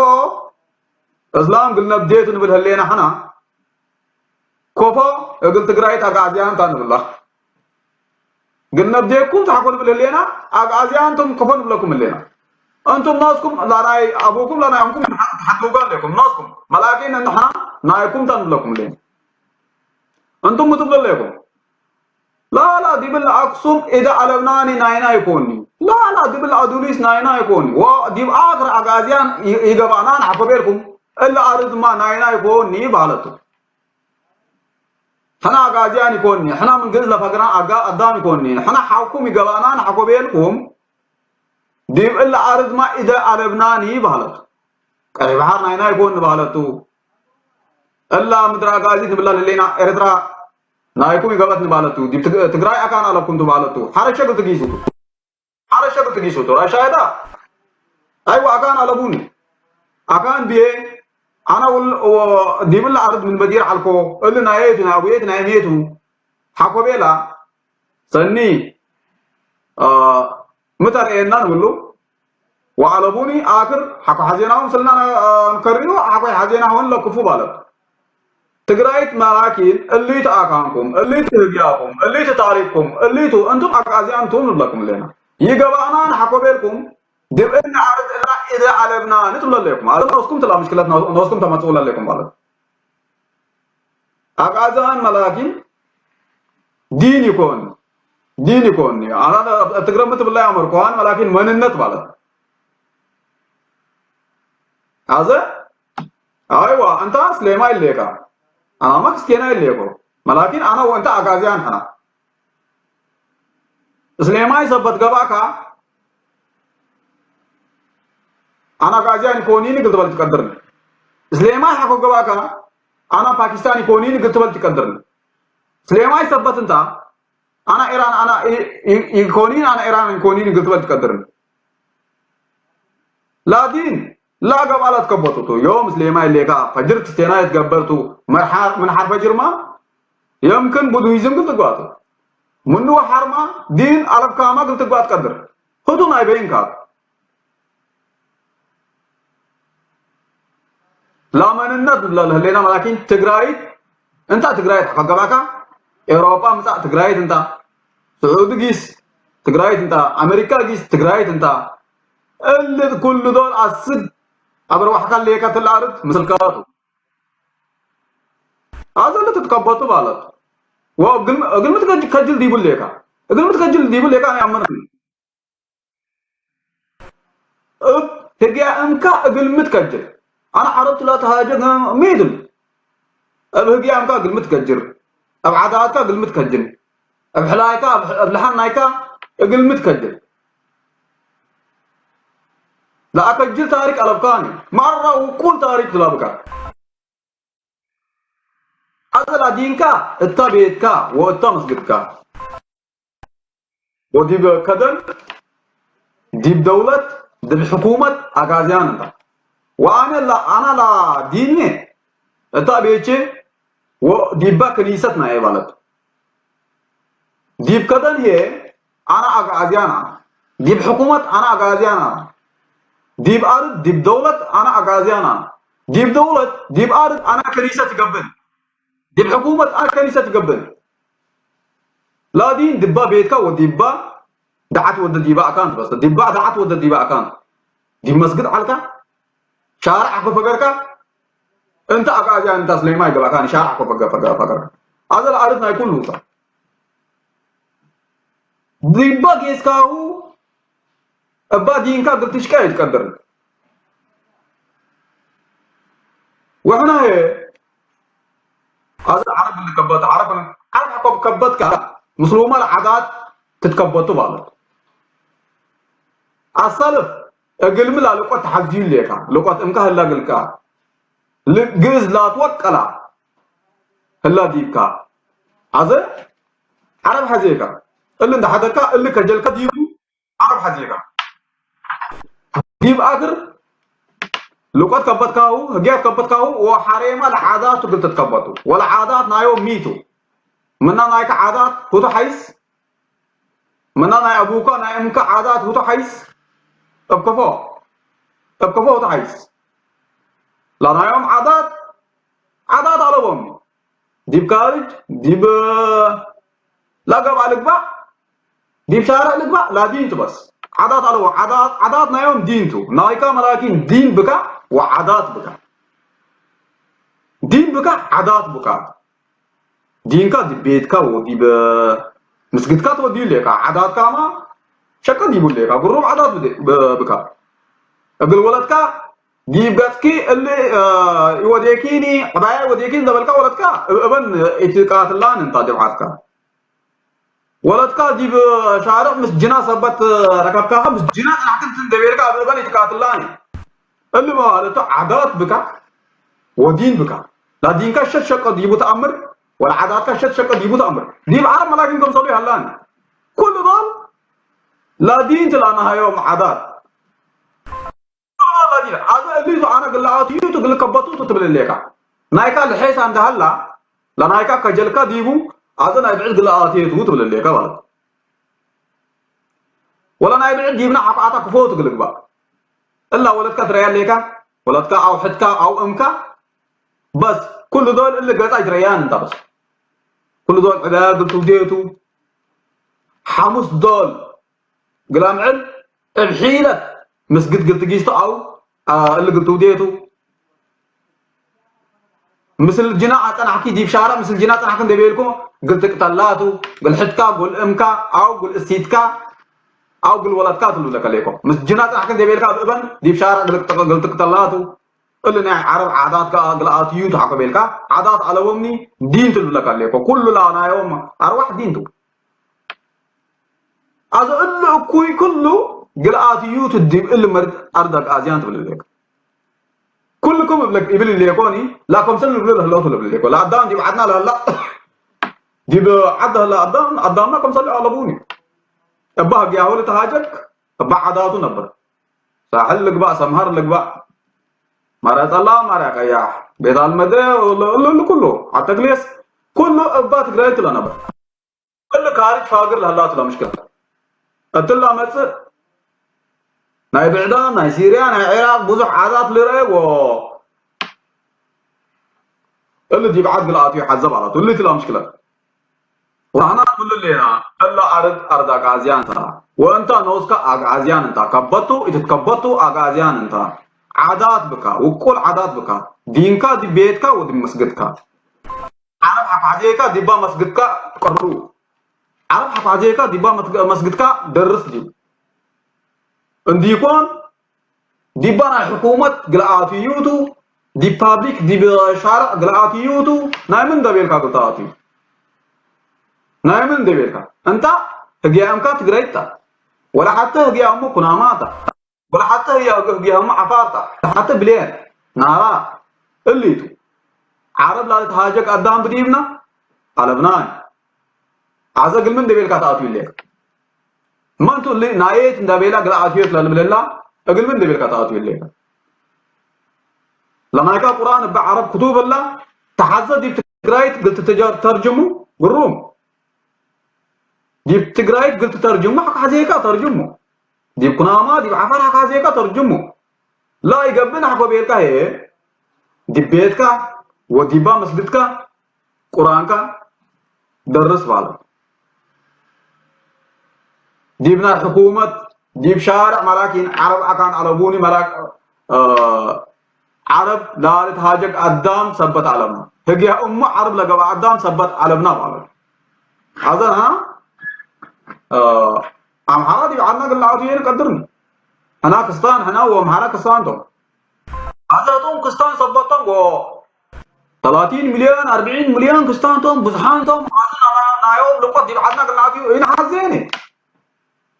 እስላም ግልነብዴት ንብል ህሌና ሕና ኮፎ እግል ትግራይት ኣግኣዝያን እታ ንብላ ግን ነብዴኩም ታሕኮ ንብል ህሌና ኣግኣዝያን እንቶም ኮፎ ንብለኩም ህሌና እንቱም ናስኩም ላናይ ኣቡኩም ላናይ ኣምኩም ሓትውጋን ሌኩም ናስኩም መላኪን እንድሕና ናይኩም እታ ንብለኩም ህሌና እንቱም ምትብሉ ሌኩም ላላ ዲብል ኣክሱም ኢደ ኣለብናኒ ናይና ይኮኒ ላላ ዲብል ኣዱሊስ ናይና ይኮኒ ዲብ ኣክር ኣግኣዝያን ይገባና ንሓፈቤልኩም እለ ኣርድ ድማ ናይና ይኮኒ ባህለቱ ሕና ኣጋዝያን ይኮኒ ሕና ምን ግእዝ ለፈግራ ኣጋ ኣዳም ይኮኒ ሕና ሓውኩም ይገባና ንሓኮቤልኩም ዲብ እለ ኣርድ ድማ ኢደ ኣለብናኒ ባህለቱ ቀይ ባሕር ናይና ይኮኒ ባህለቱ እላ ምድር ኣጋዚ ትብላ ለሌና ኤርትራ ናይኩም ይገበት ንባለቱ ዲብ ትግራይ ኣካን ኣለኩም ትባለቱ ሓረሸ ግል ትጊዙ ሓረ ሸቅል ትጊሱ ራሻይዳ። ኣይዋ ኣካን ኣለቡኒ ኣካን ብዬ ኣና ውል ዲብል ዓርድ ምን በዲር ዓልኮ እሊ ናየቱ ናብየት ናይ ሜቱ ሓኮቤላ ሰኒ ምተርእየና ንብሉ ወዓለቡኒ ኣክር ሓኮ ሓዜናውን ስልና ንከሪኑ ሓኮይ ሓዜና ሆን ለክፉ ባለት ትግራይት መራኪን እልይቱ ኣካንኩም እልይቱ ህግያኩም እልይቱ ታሪክኩም እልይቱ እንቱም ኣቃዚያን እንቱም ንብለኩም ኣለና ይገባና ንሓኮቤልኩም ድብእና ኣርድእና ኢደ ኣለብና ንትብሉ ኣለኩም ኣለ ነስኩም ትላ ምሽክለት ነስኩም ተመጽኡ ኣለኩም ማለት ኣቃዛን መላኪን ዲን ይኮን ዲን ይኮን ኣና ትግረም ትብላ ያመርኮዋን መላኪን መንነት ማለት ኣዘ ኣይዋ እንታ ስሌማ ይሌካ ኣናማ ክርስቲያና ይሌኮ መላኪን ኣና ወንታ ኣጋዚያን ሓና እስሌማይ ሰበት ገባእካ ኣና ጋዚያን ይኮኒን ግል ትበል ትቀድርን እስሌማይ ሓኮ ገባእካ ኣና ፓኪስታን ይኮኒን ግል ትበል ትቀድርን እስሌማይ ሰበት እንታ ኣና ኢራን ኣና ይኮኒን ኣና ኢራን ይኮኒን ግል ትበል ትቀድርን ላዲን ላገብ ኣላት ከበጡቱ ዮም እስሌማይ ሌካ ፈጅር ትስቴናየት ገበርቱ ምንሓር ፈጅርማ የምክን ቡድሂዝም ግል ትጓቱ ምንወ ሓርማ ዲን ኣለብካማ ግል ትጓት ቀድር ህቱ ናይ በይንካ ላመንነት ንብላ ለህሌና መላኪን ትግራይት እንታ ትግራይት ሓፈገባካ ኤውሮጳ ምጻእ ትግራይት እንታ ስዑዲ ጊስ ትግራይት እንታ ኣሜሪካ ጊስ ትግራይት እንታ እልት ኩሉ ዶል ኣስድ ኣብ ረዋሕካ ለየካ ትላርት ምስልካቱ ኣዘለ ትትከበቱ ማለት ወ እግልምት ከጅል ዲቡ ሌካ እግልምት ከጅል ዲቡ ሌካ ናይ ኣመነ እብ ህግያ እምካ እግልምት ከጅል ኣነ ዓረብቱ ላ ተሃጀ ሚድም እብ ህግያ እምካ እግልምት ከጅር እብ ዓዳትካ እግልምት ከጅል እብ ሕላይካ እብ ልሓን ናይካ እግልምት ከጅል ለኣከጅል ታሪክ ኣለብካኒ ማራ ውቁል ታሪክ ትላብካ ኣዘላ ዲንካ እታ ቤትካ ወእታ መስግድካ ወዲብ ከደን ዲብ ደውለት ድብ ሕኩመት ኣጋዝያን እንታ ወኣነ ኣና ላ ዲኔ እታ ቤቼ ወዲባ ክኒሰት ናየ ባለት ዲብ ከደን ህየ ኣና ኣጋዝያን ኣና ዲብ ሕኩመት ኣና ኣጋዝያን ኣና ዲብ ኣርድ ዲብ ደውለት ኣና ኣጋዝያን ኣና ዲብ ደውለት ዲብ ኣርድ ኣና ከኒሰት ይገብን ዲብ ሕኩመት ኣና ከኒሰት ይገብን ላዲን ድባ ቤትካ ወዲባ ዳዓት ወደ ዲባ ኣካንት በስ ዲባ ዳዓት ወደ ዲባ ኣካንት ዲብ መስግድ ዓልካ ሻርዕ ኣኮ ፈገርካ እንተ ኣጋዝያ እንተ ስለይማ ይገባካ ሻርዕ ኣኮ ፈገር ፈገር ፈገር ኣዘል ኣርድ ናይ ኩሉ ዲባ ጌስካሁ እባ ዲንካ ግልትሽካ ይትቀድር ወሕና ኣዚ ዓረብ እንከበት ዓረብ ዓረብ ከበትካ ምስሉማ ዓዳት ትትከበቱ ማለት ኣሳልፍ እግልሚ ላልቆት ተሓዝዩ ሌካ ልቆት እምካ ህላ ግልካ ግእዝ ላትወቀላ ህላ ዲብካ ኣዘ ዓረብ ሓዜካ እል እንዳሓደካ እል ከጀልካ ዲቡ ዓረብ ሓዜካ ዲብ ኣክር ልቆት ከበትካሁ ህግያት ከበትካሁ ወሓሬማ ለዓዳት ትግል ትትከበቱ ወለዓዳት ናዮም ሚቱ ምና ናይካ ዓዳት ሁቱ ሓይስ ምና ናይ ኣቡካ ናይ እምካ ዓዳት ሁቱ ሓይስ እብከፎ እብከፎ ሁቱ ሓይስ ላናዮም ዓዳት ዓዳት ኣለዎም ዲብ ካርጅ ዲብ ላገባ ልግባእ ዲብ ሻርዕ ልግባእ ላዲን ትበስ ዓዳት ኣለዎ ዓዳት ናዮም ዲንቱ ናይካ መላኪን ዲን ብካ ወዓዳት ብካ ዲን ብካ ዓዳት ብካ ዲንካ ዲብ ቤትካ ወዲብ ምስግድካ ተወዲዩ ሌካ ዓዳትካማ ሸቀ ዲቡ ሌካ ጉሩብ ዓዳት ብካ እግል ወለድካ ዲብ ገጽኪ እሊ ይወዴኪኒ ዕባያ ይወዴኪኒ ዘበልካ ወለድካ እበን ኢትቃትላን እንታ ጀምዓትካ ወለድካ ዲብ ሻርዕ ምስ ጅና ሰበት ረከብካ ምስ ጅና ጽናሕክን ትንደቤልካ ኣብ እበን ኢትቃትላን እሊ መዋለቱ ዓዳት ብካ ወዲን ብካ ላዲንካ ሸት ሸቀ ዲቡ ተኣምር ወላ ዓዳትካ ሸት ሸቀ ዲቡ ተኣምር ዲብ ዓረብ መላኪን ከምሰሉ ይሃላን ኩሉ ዶል ላዲን ትላና ሃዮም ዓዳት። ላዲን፣ ኣዘ እሊቱ ኣነ ግላኣት እዩ ትግል ከበቱ ትብል ሌካ። ናይካ ልሔሳ እንዳሃላ፣ ለናይካ ከጀልካ ዲቡ፣ ኣዘ ናይ ብዕድ ግላኣት እዩ ትብል ሌካ ማለት። ወላ ናይ ብዕድ ዲብና ዓፍዓታ ክፎ ትግል ግባ። እላ ወለድካ ትረያ ሌካ፣ ወለድካ ኣው ሕትካ ኣው እምካ፣ በስ ኩሉ ዶል እሊ ገጻ ይትረያን እንታ በስ። ኩሉ ዶል ዕዳ ግልቱ ውዴቱ፣ ሓሙስ ዶል ግላምዕል እብሒለት ምስ ግድግድ ትጊዝቶ ኣው፣ ኣ፣ እሊ ግልቱ ውዴቱ። ምስል ጅና ኣጸናሕኪ ዲብ ሻራ ምስል ጅና ጸናሕኪ እንደ ቤልኩ ግልቲ ቅተላቱ፣ ግልሕትካ፣ ጉል እምካ፣ ኣው ጉል እሲትካ፣ ኣው ግል ወለድካ ትሉ ለከሌኮ። ምስ ጅና ጸናሕኪ እንደ ቤልካ ብእበን ዲብ ሻራ ግልቲ ቅተላቱ። እሊ ናይ ዓረብ ዓዳት ከኣ ግልኣት እዩ ተሓኮ ቤልካ፣ ዓዳት ኣለቦምኒ ዲን ትሉ ለከሌኮ። ኩሉ ላ ናዮም ኣርዋሕ ዲን ትው። ኣዞ እሉ እኩይ ኩሉ ግልኣት እዩ ትዲብ እሉ መርድ ኣርዳግ ኣዝያን ትብል ሌኮ። ኩልኩም እብለክ-፣ ይብል ሌኮኒ፣ ላ ከምሰል ንብሉ ለህለው ትብል ሌኮ። ላ ኣዳም ዲብ ዓድና ለህላ፣ ዲብ ዓድ ለህላ ኣዳም፣ ኣዳምና ከምሰል ኣለቡኒ። እባ ህግ ያሆል ተሃጀክ፣ እባ ዓዳቱ ነበር። ሳሕል ልግባእ፣ ሰምሃር ልግባእ፣ ማርያ ጸላ፣ ማርያ ቀያሕ፣ ቤት ኣልመደ፣ እሉ፣ እሉ፣ እሉ ኩሉ፣ ዓተክሌስ፣ ኩሉ እባ ትግራይ ትለ ነበር። እሉ ካሪጅ ፋግር ለህላቱ ለምሽክላ። እትላ መጽእ ናይ ብዕዳም፣ ናይ ሲርያ፣ ናይ ዒራቅ ብዙሕ ዓዛት ልረአዎ። እሉ ዲብ ዓድ ግልኣቱ ይሓዘብ ኣላቱ። እሉ ትላ ምሽክላ። ወራህና ንብሉ ሌና፣ እላ ኣርድ ኣርድ ኣግኣዝያን እንታ። ወእንታ ነውስካ ኣግኣዝያን እንታ። ከበቱ፣ ኢትትከበቱ ኣግኣዝያን እንታ። ዓዳት ብካ፣ ውቁል ዓዳት ብካ። ዲንካ ዲብ ቤትካ ወዲብ መስግድካ። ዓረብ ሓፋዜካ ዲባ መስግድካ ትቀርቡ። ዓረብ ሓፋዜካ ዲባ መስግ-፣ መስግድካ ደርስ ዲዩ። እንዲኮን ዲባ ናይ ሕኩመት ግልኣት እዩቱ፣ ዲብ ፓብሊክ ዲብ ሻርዕ ግልኣት እዩቱ፣ ናይ ምን ደቤልካ ግልኣት እዩ። ናይ ምን ደቤልካ? እንታ ህግያ እምካ ትግረይታ። ወላ ሓተ ህግያ እሞ ኩናማታ። ወላ ሓተ ህግያ፣ ህግያ እሞ ዓፋርታ። ሓተ ብሌን፣ ናራ፣ እሊቱ። ዓረብ ላለ ተሃጀግ ኣዳም ብዲብና፣ ኣለብናይ። ኣዘ እግል ምን ደቤልካ ተኣትዩ ሌካ? መንቱ እሊ ናየት እንዳቤላ ግል ኣትዮ ትላ ልብለላ፣ እግል ምን ደቤልካ ተኣትዩ ሌካ? ለናይካ ቁርኣን እባ ዓረብ ክቱብ እላ፣ ተሓዘ ዲብ ትግራይት ግል ትተጀር-፣ ተርጅሙ፣ ግሩም። ዲብ ትግራይት ግል ትተርጅሙ፣ ሓካ ሓዜካ ተርጅሙ። ዲብ ኩናማ፣ ዲብ ዓፋር ሓካ ሓዜካ ተርጅሙ። ላ ይገብእ ናሕኮ ቤልካ ሄ፣ ዲብ ቤትካ፣ ወዲባ መስግድካ፣ ቁርኣንካ ደርስ ባለ። ዲብ ናይ ሕኩመት፣ ዲብ ሻርዕ መላኪን ዓረብ ኣካን ኣለቡኒ መላክ፣ እ፣ ዓረብ ላለት ሃጀግ ኣዳም ሰበት ኣለምና። ህግያ እሞ ዓረብ ለገባ ኣዳም ሰበት ኣለምና ባለ። ሓዘን ሃ፣ እ፣ ኣምሓራ ዲብ ዓድና ግላዓቱ የን ቀድርን። ሕና ክስታን፣ ሕና ወምሓራ ክስታን ቶም። ሓዘቶም ክስታን ሰበቶም ጎ ተላቲን ሚልዮን፣ ኣርብዒን ሚልዮን ክስታንቶም፣ ብዙሓንቶም፣ ዓዲ ናና-፣ ናዮም ልቆት ዲብ ዓድና ግላዓት እዩ፣ ይንሓዘኒ።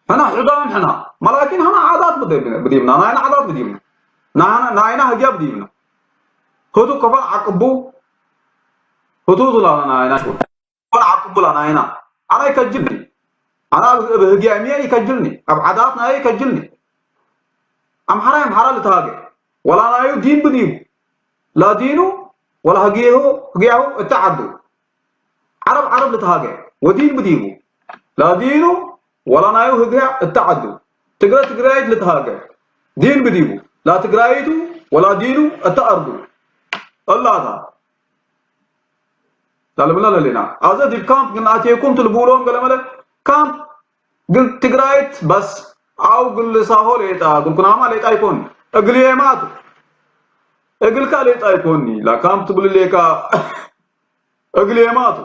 ሕና ሕዳም ሕና፣ መላኪን ሕና ዓዳት ብደ-፣ ብዲብና፣ ናይና ዓዳት ብዲብና። ናይና፣ ናይና ህግያ ብዲብና። ህቱ ከፋን ዓቅቡ፣ ህቱ ዝላና ናይና ሽጉ። ኮን ዓቅቡላ ናይና። ኣና ይከጅልኒ። ኣና ብ-፣ ብህግያ እምየ ይከጅልኒ። ኣብ ዓዳት ናየ ይከጅልኒ። ኣምሓራ ኣምሓራ ልተሃገ። ወላ ናዩ ዲን ብዲቡ። ላ ዲኑ ወላ ህግያሁ፣ ህግያሁ እታ ዓዱ። ዓረብ ዓረብ ልተሃገ። ወዲን ብዲቡ። ላ ዲኑ ወላ ናዩ ህግያ እታ ዓዱ። ትግረ ትግራይት ልተሃገ። ዲን ብዲቡ። ላ ትግራይቱ ወላ ዲኑ እታ ኣርዱ። እላታ። ዳለብና ለሌና። ኣዘ ዲብ ካምፕ ግን ኣትየኩም ትልብውሎም ገለመለ ካምፕ ግን ትግራይት በስ ኣው ግል ሳሆ ሌጣ፣ ግል ኩናማ ሌጣ ይኮን። እግል የማቱ። እግልካ ሌጣ ይኮኒ። ላ ካምፕ ትብል ሌካ እግል የማቱ።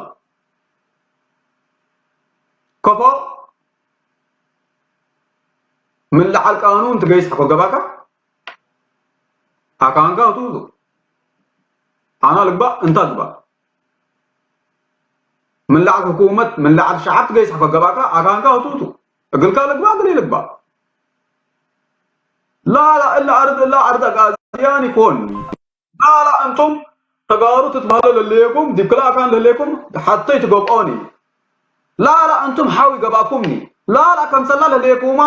ከፎ ምን ለዓል ቃኑን ትገይስ ሓኮ ገባካ? ኣካንካ ትውቱ። ኣና ልግባእ፣ እንታ ግባእ። ምን ለዓል ሕኩመት፣ ምን ለዓል ሸዓብ ትገይስ ሓኮ ገባካ? ኣካንካ ትውቱ። እግልካ ልግባእ፣ እግል ልግባእ። ላ፣ ላ፣ እላ ኣርድ፣ እላ ኣርድ ኣጋዝያን ይኮን። ላላ እንቱም ተጋሩ ትትባሃሉ ለለየኩም፣ ዲብ ክልእ ኣካን ለለየኩም፣ ሓተይ ትገብኦኒ። ላላ እንቱም ሓው ይገባኩምኒ። لا لا ከምሰላ ለለየኩማ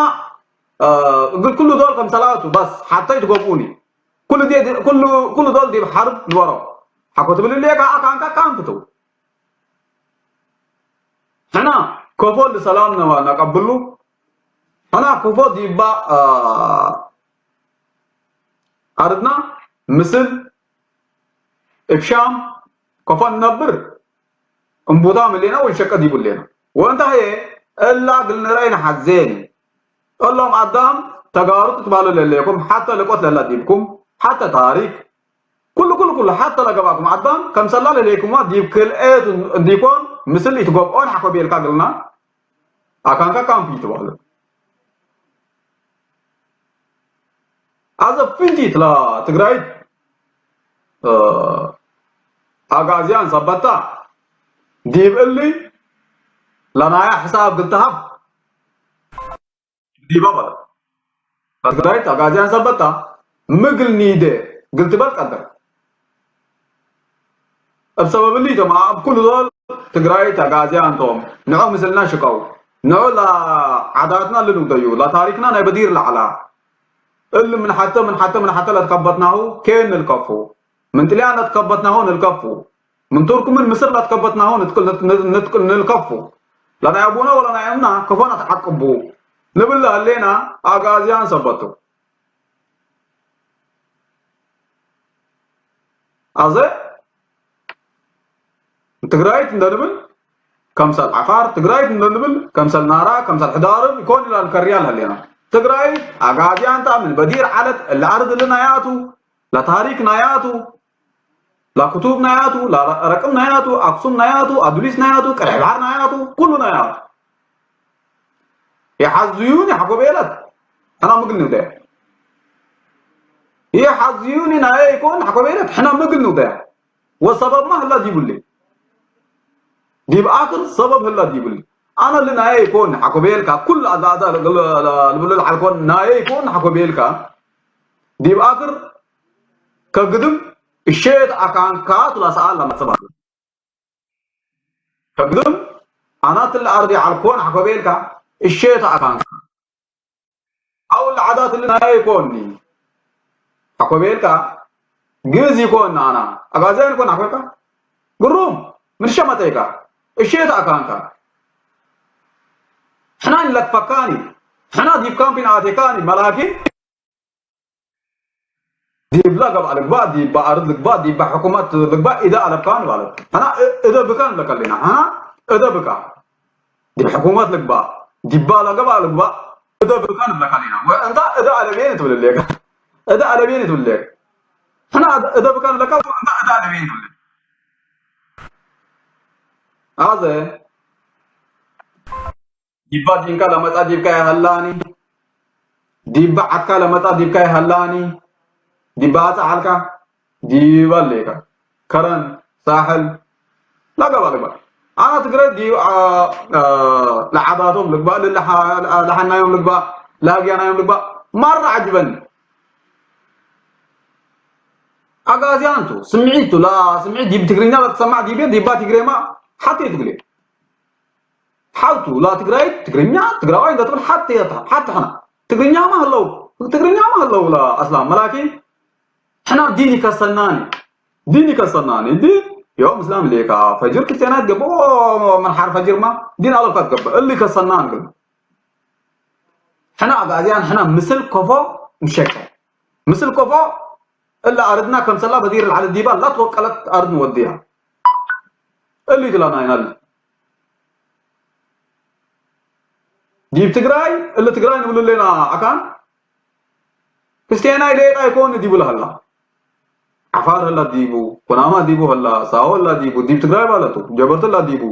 እግል ኩሉ ዶል ከምሰላቱ በስ ሓተይ ትገብኡኒ ኩሉ ዲ ኩሉ ኩሉ ዶል ዲብ ሓርብ ዝበሮ ሓኮ ትብል ሌካ ኣካንካ ካንፍቱ ሕና ከፎ ልሰላም ነቀብሉ ሕና ከፎ ዲባ ኣርድና ምስል እብሻም ከፎ ንነብር እምቡታ ምሌና ወንሸቀ ዲቡ ሌና ወእንታ ህየ እላ ግል ንረይ ንሓዜን እሎም ኣዳም ተጋሩ ትትባሉ ለለይኩም ሓተ ልቆት ለላ ዲብኩም ሓተ ታሪክ ኩሉ ኩሉ ኩሉ ሓተ ለገባኩም ኣዳም ከምሰላ ለለይኩማ ዲብ ክልኤት እንዲኮን ምስል ይትገብኦን ሓኮ ቤልካ ግልና ኣካንካ ካምፕ ይትባሉ ኣዘ ፍንቲት ለትግራይት ኣጋዚያን ሰበታ ዲብ እሊ ለናያ ሕሳብ ግልተሃብ ዲባ በለ ትግራይት ኣጋዚያን ሰበታ ምግል ኒደ ግልትበል ቀደር እብ ሰበብ እሊ እቶም ኣብ ኩሉ ዞል ትግራይ ተጋዝያ እንቶም ንዑ ምስልና ሽቀው ንዑ ላዓዳትና ልንውደዩ ላታሪክና ናይ በዲር ላዕላ እል ምን ሓተ ምን ሓተ ምን ሓተ ለትከበትናሁ ኬን ንልከፉ ምን ጥልያን ለትከበትናሁ ንልከፉ ምን ቱርክ ምን ምስር ለትከበትናሁ ንልከፉ ለናይ ኣቡና ወለናይ እምና ከፎና ተዓቅቡ ንብል ለህሌና ኣጋዝያን ሰበቱ ኣዘ ትግራይት እንደንብል ከምሰል ዓፋር ትግራይት እንደንብል ከምሰል ናራ ከምሰል ሕዳርብ ይኮን ኢላ ንከርያ ለህሌና ትግራይት ኣጋዚያን ጣምን በዲር ዓለት ለኣርድ ልናያቱ ለታሪክ ናያቱ ላክቱብ ናያቱ ላረቅም ናያቱ ኣክሱም ናያቱ ኣዱሊስ ናያቱ ቀይሕ ባሕር ናያቱ ኩሉ ናያቱ ይሓዝዩን ይሓኮቤለት ሕና ምግል ንውደያ ይሓዝዩን ናየ ይኮን ሓኮቤለት ሕና ምግል ንውደያ ወሰበብማ ህላ ዲቡሊ ዲብ ኣክር ሰበብ ህላ ዲቡሊ ኣነ ልናየ ይኮን ሓኮቤልካ ኩል ኣዛዛ ልብሉ ልዓልኮን ናየ ይኮን ሓኮቤልካ ዲብ ኣክር ከግድም እሸት ኣካንካ ትላሰኣል ለመጽባል ከግድም ኣናት ለኣርዲ ዓልኮን ሓኮቤልካ እሸት ኣካንካ ኣው ለዓዳት ልናየ ይኮኒ ሓኮቤልካ ግዝ ይኮን ኣና ኣጋዚያን ይኮን ሓኮቤልካ ግሩም ምን ሸመተይካ እሸት ኣካንካ ሕና ንለክፈካኒ ሕና ዲብ ካምፒን ኣቴካኒ መላኪ ዲብላ ገብኣ ልግባእ ዲባ ኣርድ ልግባእ ዲባ ሕኩመት ልግባእ ኢደ ኣለብካ ንባለት ሕና እደ ብካ ንብለካ ኣለና ሕና እደ ብካ ዲብ ሕኩመት ልግባእ ዲባ ለገብኣ ልግባእ እደ ብካ ንብለካ ኣለና እንታ እደ ኣለቤ ንትብል ሌካ እደ ኣለቤ ንትብል ሌካ ሕና እደ ብካ ንብለካ እንታ እደ ኣለቤ ንትብል ኣዘ ዲባ ዲንካ ለመጻ ዲብካ ይሃላኒ ዲባ ዓካ ለመጻ ዲብካ ይሃላኒ ዲባ ኣጻ ዓልካ ዲባ ሌካ ከረን ሳሕል ላገባ ልግባ ኣና ትግራይ ዲ ለዓባቶም ልግባእ ለሓናዮም ልግባእ ላግያናዮም ልግባእ ማራ ዓጅበኒ ኣጋዚያን ቱ ስምዒት ቱ ላ ስምዒት ዲብ ትግርኛ ለትሰማዕ ዲቤ ዲባ ትግሬማ ሓቲ ትግሌ ሓውቱ ላ ትግራይ ትግርኛ ትግራዋይ እንዳትብል ሓቲ ሓቲ ሓና ትግርኛማ ህለው ትግርኛማ ህለው ላ ኣስላም መላኪ ሕና ዲን ይከሰናኒ ዲን ይከሰናኒ ዲን ዮም እስላም ሌካ ፈጅር ክርስቲያናት ገብ ምን ሓር ፈጅርማ ዲን ኣለካ ትገብ እል ይከሰናኒ ግን ሕና ኣጋዚያን ሕና ምስል ኮፎ ንሸቀ ምስል ኮፎ እላ ኣርድና ከምሰላ በዲር ልዓለ ዲባ ላትወቀለት ኣርድ ንወድያ እሊ ትላና ይናል ዲብ ትግራይ እሊ ትግራይ ንብሉ ሌና ኣካን ክርስቲያናይ ሌጣ ይኮን ዲቡ ለሃላ ዓፋር ህላ ዲቡ ኩናማ ዲቡ ህላ ሳሆ ህላ ዲቡ ዲብ ትግራይ ባለቱ ጀበርት ህላ ዲቡ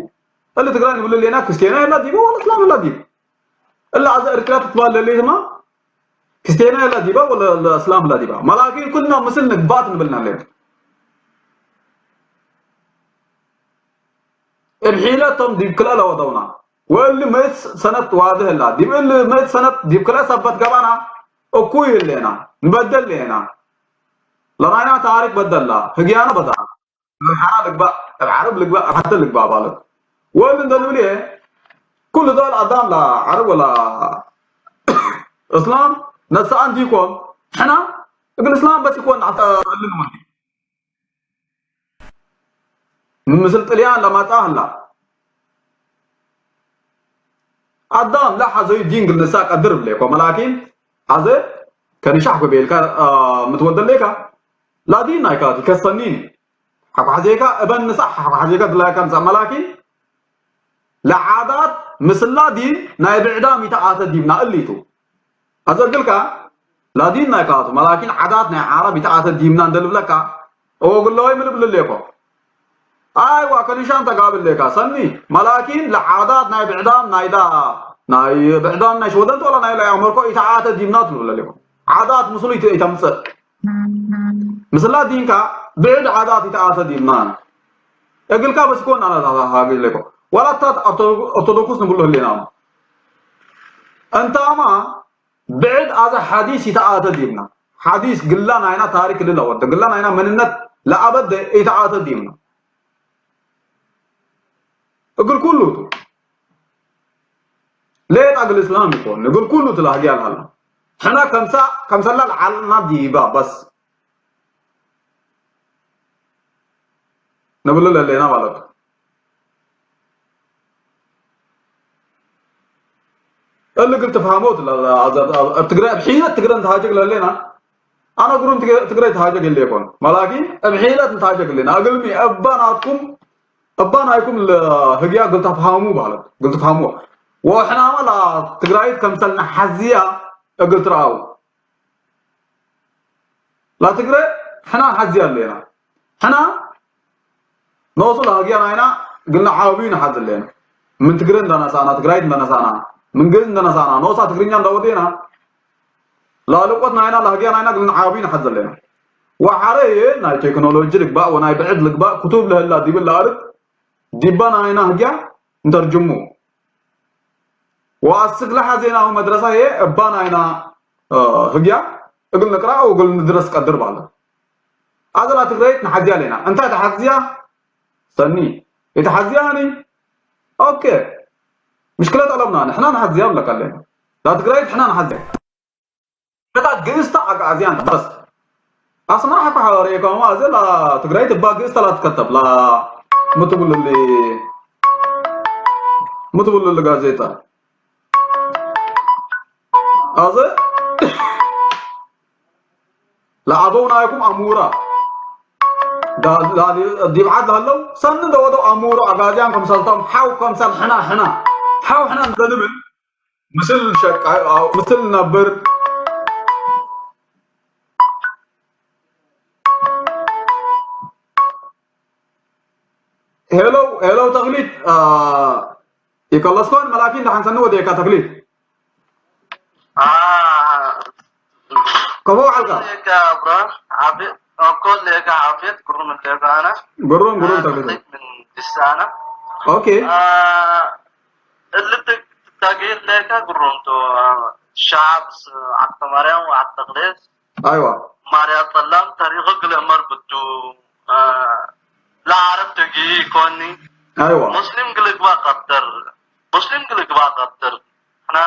እሊ ትግራይ ንብሉ ሌና ክርስቲያናይ ህላ ዲቡ ወላ እስላም ህላ ዲቡ እላ ኣዘ እርትራ ትትባል ለለይ ድማ ክስቴና ላ ዲባ ወላ እስላም ላ ዲባ መላኪን ኩልና ምስል ንግባት ንብልና ለ እብ ሒለቶም ዲብ ክልአ ለወደውና ወእሊ ምእት ሰነት ዋድህ ላ ዲብ እሊ ምእት ሰነት ዲብ ክልአ ሰበት ገባና እኩይ ህሌና ንበደል ሌና ለናይና ታሪክ በደላ ህግያና በዳ እብ ሓራ ልግባእ እብ ዓረብ ልግባእ እብ ሓተ ልግባእ ባለት ወእሊ እንደ ልብል እየ ኩሉ ዶል ኣዳም ላ ዓረብ ወላ እስላም ነሳ ኣንዲኮን ሕና እግል እስላም በስ ይኮን ኣልንወን ምስል ጥልያን ለማጻ ህላ ኣዳም ላ ሓዘዩ ዲን ግል ነሳ ቀድር ብሌኮ መላኪን ሓዘ ከንሻሕ ኩቤልካ ምትወደሌካ ላዲን ናይካ ከሰኒን ሓሓዜካ እበን ንሳ ሓሓዜካ ድላይካ ንሳ መላኪን ለዓዳት ምስላ ዲን ናይ ብዕዳም ይተኣተ ዲብና እሊቱ ኣዘርግልካ ላዲን ናይ ካቱ መላኪን ዓዳት ናይ ዓረብ ይተኣተ ዲምና እንደልብለካ እወ ግለወይ ምልብልሌኮ ኣይዋ ከሊሻን ተጋብሌካ ሰኒ መላኪን ለዓዳት ናይ ብዕዳም ናይዳ ናይ ብዕዳም ናይ ሽወደንት ወላ ናይ ላይ ኣመርኮ ይተኣተ ዲምና ትልብለሌኮ ዓዳት ምስሉ ይተ- ይተምፅእ ምስላ ዲንካ ብዕድ ዓዳት ይተኣተ ዲምና እግልካ በስኮን ኣና ሃግሌኮ ዋላታት ኦርቶዶክስ ንብሉ ህሌና እንታማ ብዕድ ኣዛ ሓዲስ ይተኣተ ዲብና ሓዲስ ግላ ናይና ታሪክ ልለወደ ግላ ናይና መንነት ለኣበደ ይተኣተ ዲብና እግል ኩሉ ቱ ሌጣ ግል እስላም ይኮን እግል ኩሉ ትላህጊ ኣልሃላ ሕና ከምሳ ከምሰላ ለዓልና ዲባ በስ ንብሉ ለሌና ማለት እልግል ትፍሃሞት ኣብ ትግራይ ኣብ ሒለት ትግራይ እንተሃጀግ ለሌና ኣነ ጉሩም ትግራይ ተሃጀግ የለ ይኮን መላኪን ኣብ ሒለት እንተሃጀግ ለና እግልሚ እባ ናትኩም እባ ናይኩም ህግያ ግልተፍሃሙ ማለት ግልተፍሃሙ ወሕናማ ትግራይት ከምሰልና ሓዝያ እግል ትረኣው ላትግረ ሕና ንሓዚ ኣለና ሕና ንሱ ላህግያ ናይና ግን ንዓብዩ ንሓዚ ኣለና ምን ትግረ እንዳነሳና ትግራይት እንዳነሳና ምን ግእዝ እንዳነሳና ንሳ ትግርኛ እንዳወደና ላልቆት ናይና ላህግያ ናይና ግን ንዓብዩ ንሓዚ ኣለና ወሓረ ናይ ቴክኖሎጂ ልግባእ ወናይ ብዕድ ልግባእ ክቱብ ለህላ ዲብል ለኣርግ ዲባ ናይና ህግያ እንተርጅሙ ወኣስግ ለሓዜናሁ መድረሳ እየ እባ ናይና ህግያ እግል ንቅራ እግል ንድረስ ቀድር ባለ ኣዘላ ትግራይት ንሓዝያ ኣለና እንታይ ተሓዝያ ሰኒ የተሓዝያ ኒ ኦኬ ምሽክለ ጠለብና ንሕና ንሓዝያ ብለካ ኣለና ላ ትግራይት ሕና ንሓዝያ ከታ ግእስታ ኣግኣዝያን በስ ኣስመራ ሓኮ ሓበረ ከማ ዘላ ትግራይት እባ ግእስታ ላ ትከተብ ላ ምትብልሊ ምትብልሊ ጋዜጣ ኣዘ ለዓበው ናይኩም ኣሙራ ዲብዓት ላለው ሰኒ ደወደው ኣሙሩ ኣጋዝያን ከምሰልቶም ሓው ከምሰል ሕና ሕና ሓው ሕና እንተንብል ምስል ሸቃ ምስል ነብር ሄሎ ሄሎ ተክሊት ይከለስኮን መላኪ እንዳሓንሰኒ ወደካ ተክሊት ከመ ውዓልካ ሌካ ብራ ዓብት እኮ ሌካ ዓብት ግሩም ሌካ ኣነ ግሩም ግሩም ተክሊት ምን ድሳና ኦኬ እልትክ ታገይር ሌካ ግሩም ቶ ሻብ ዓተ ማርያም ወዓተ ቅሌስ ኣይዋ ማርያ ጠላም ታሪኹ ግለመር ብቱ ለዓረብ ተጊ ይኮኒ ኣይዋ ሙስሊም ግልግባ ቀብተር ሙስሊም ግልግባ ቀብተር ሕና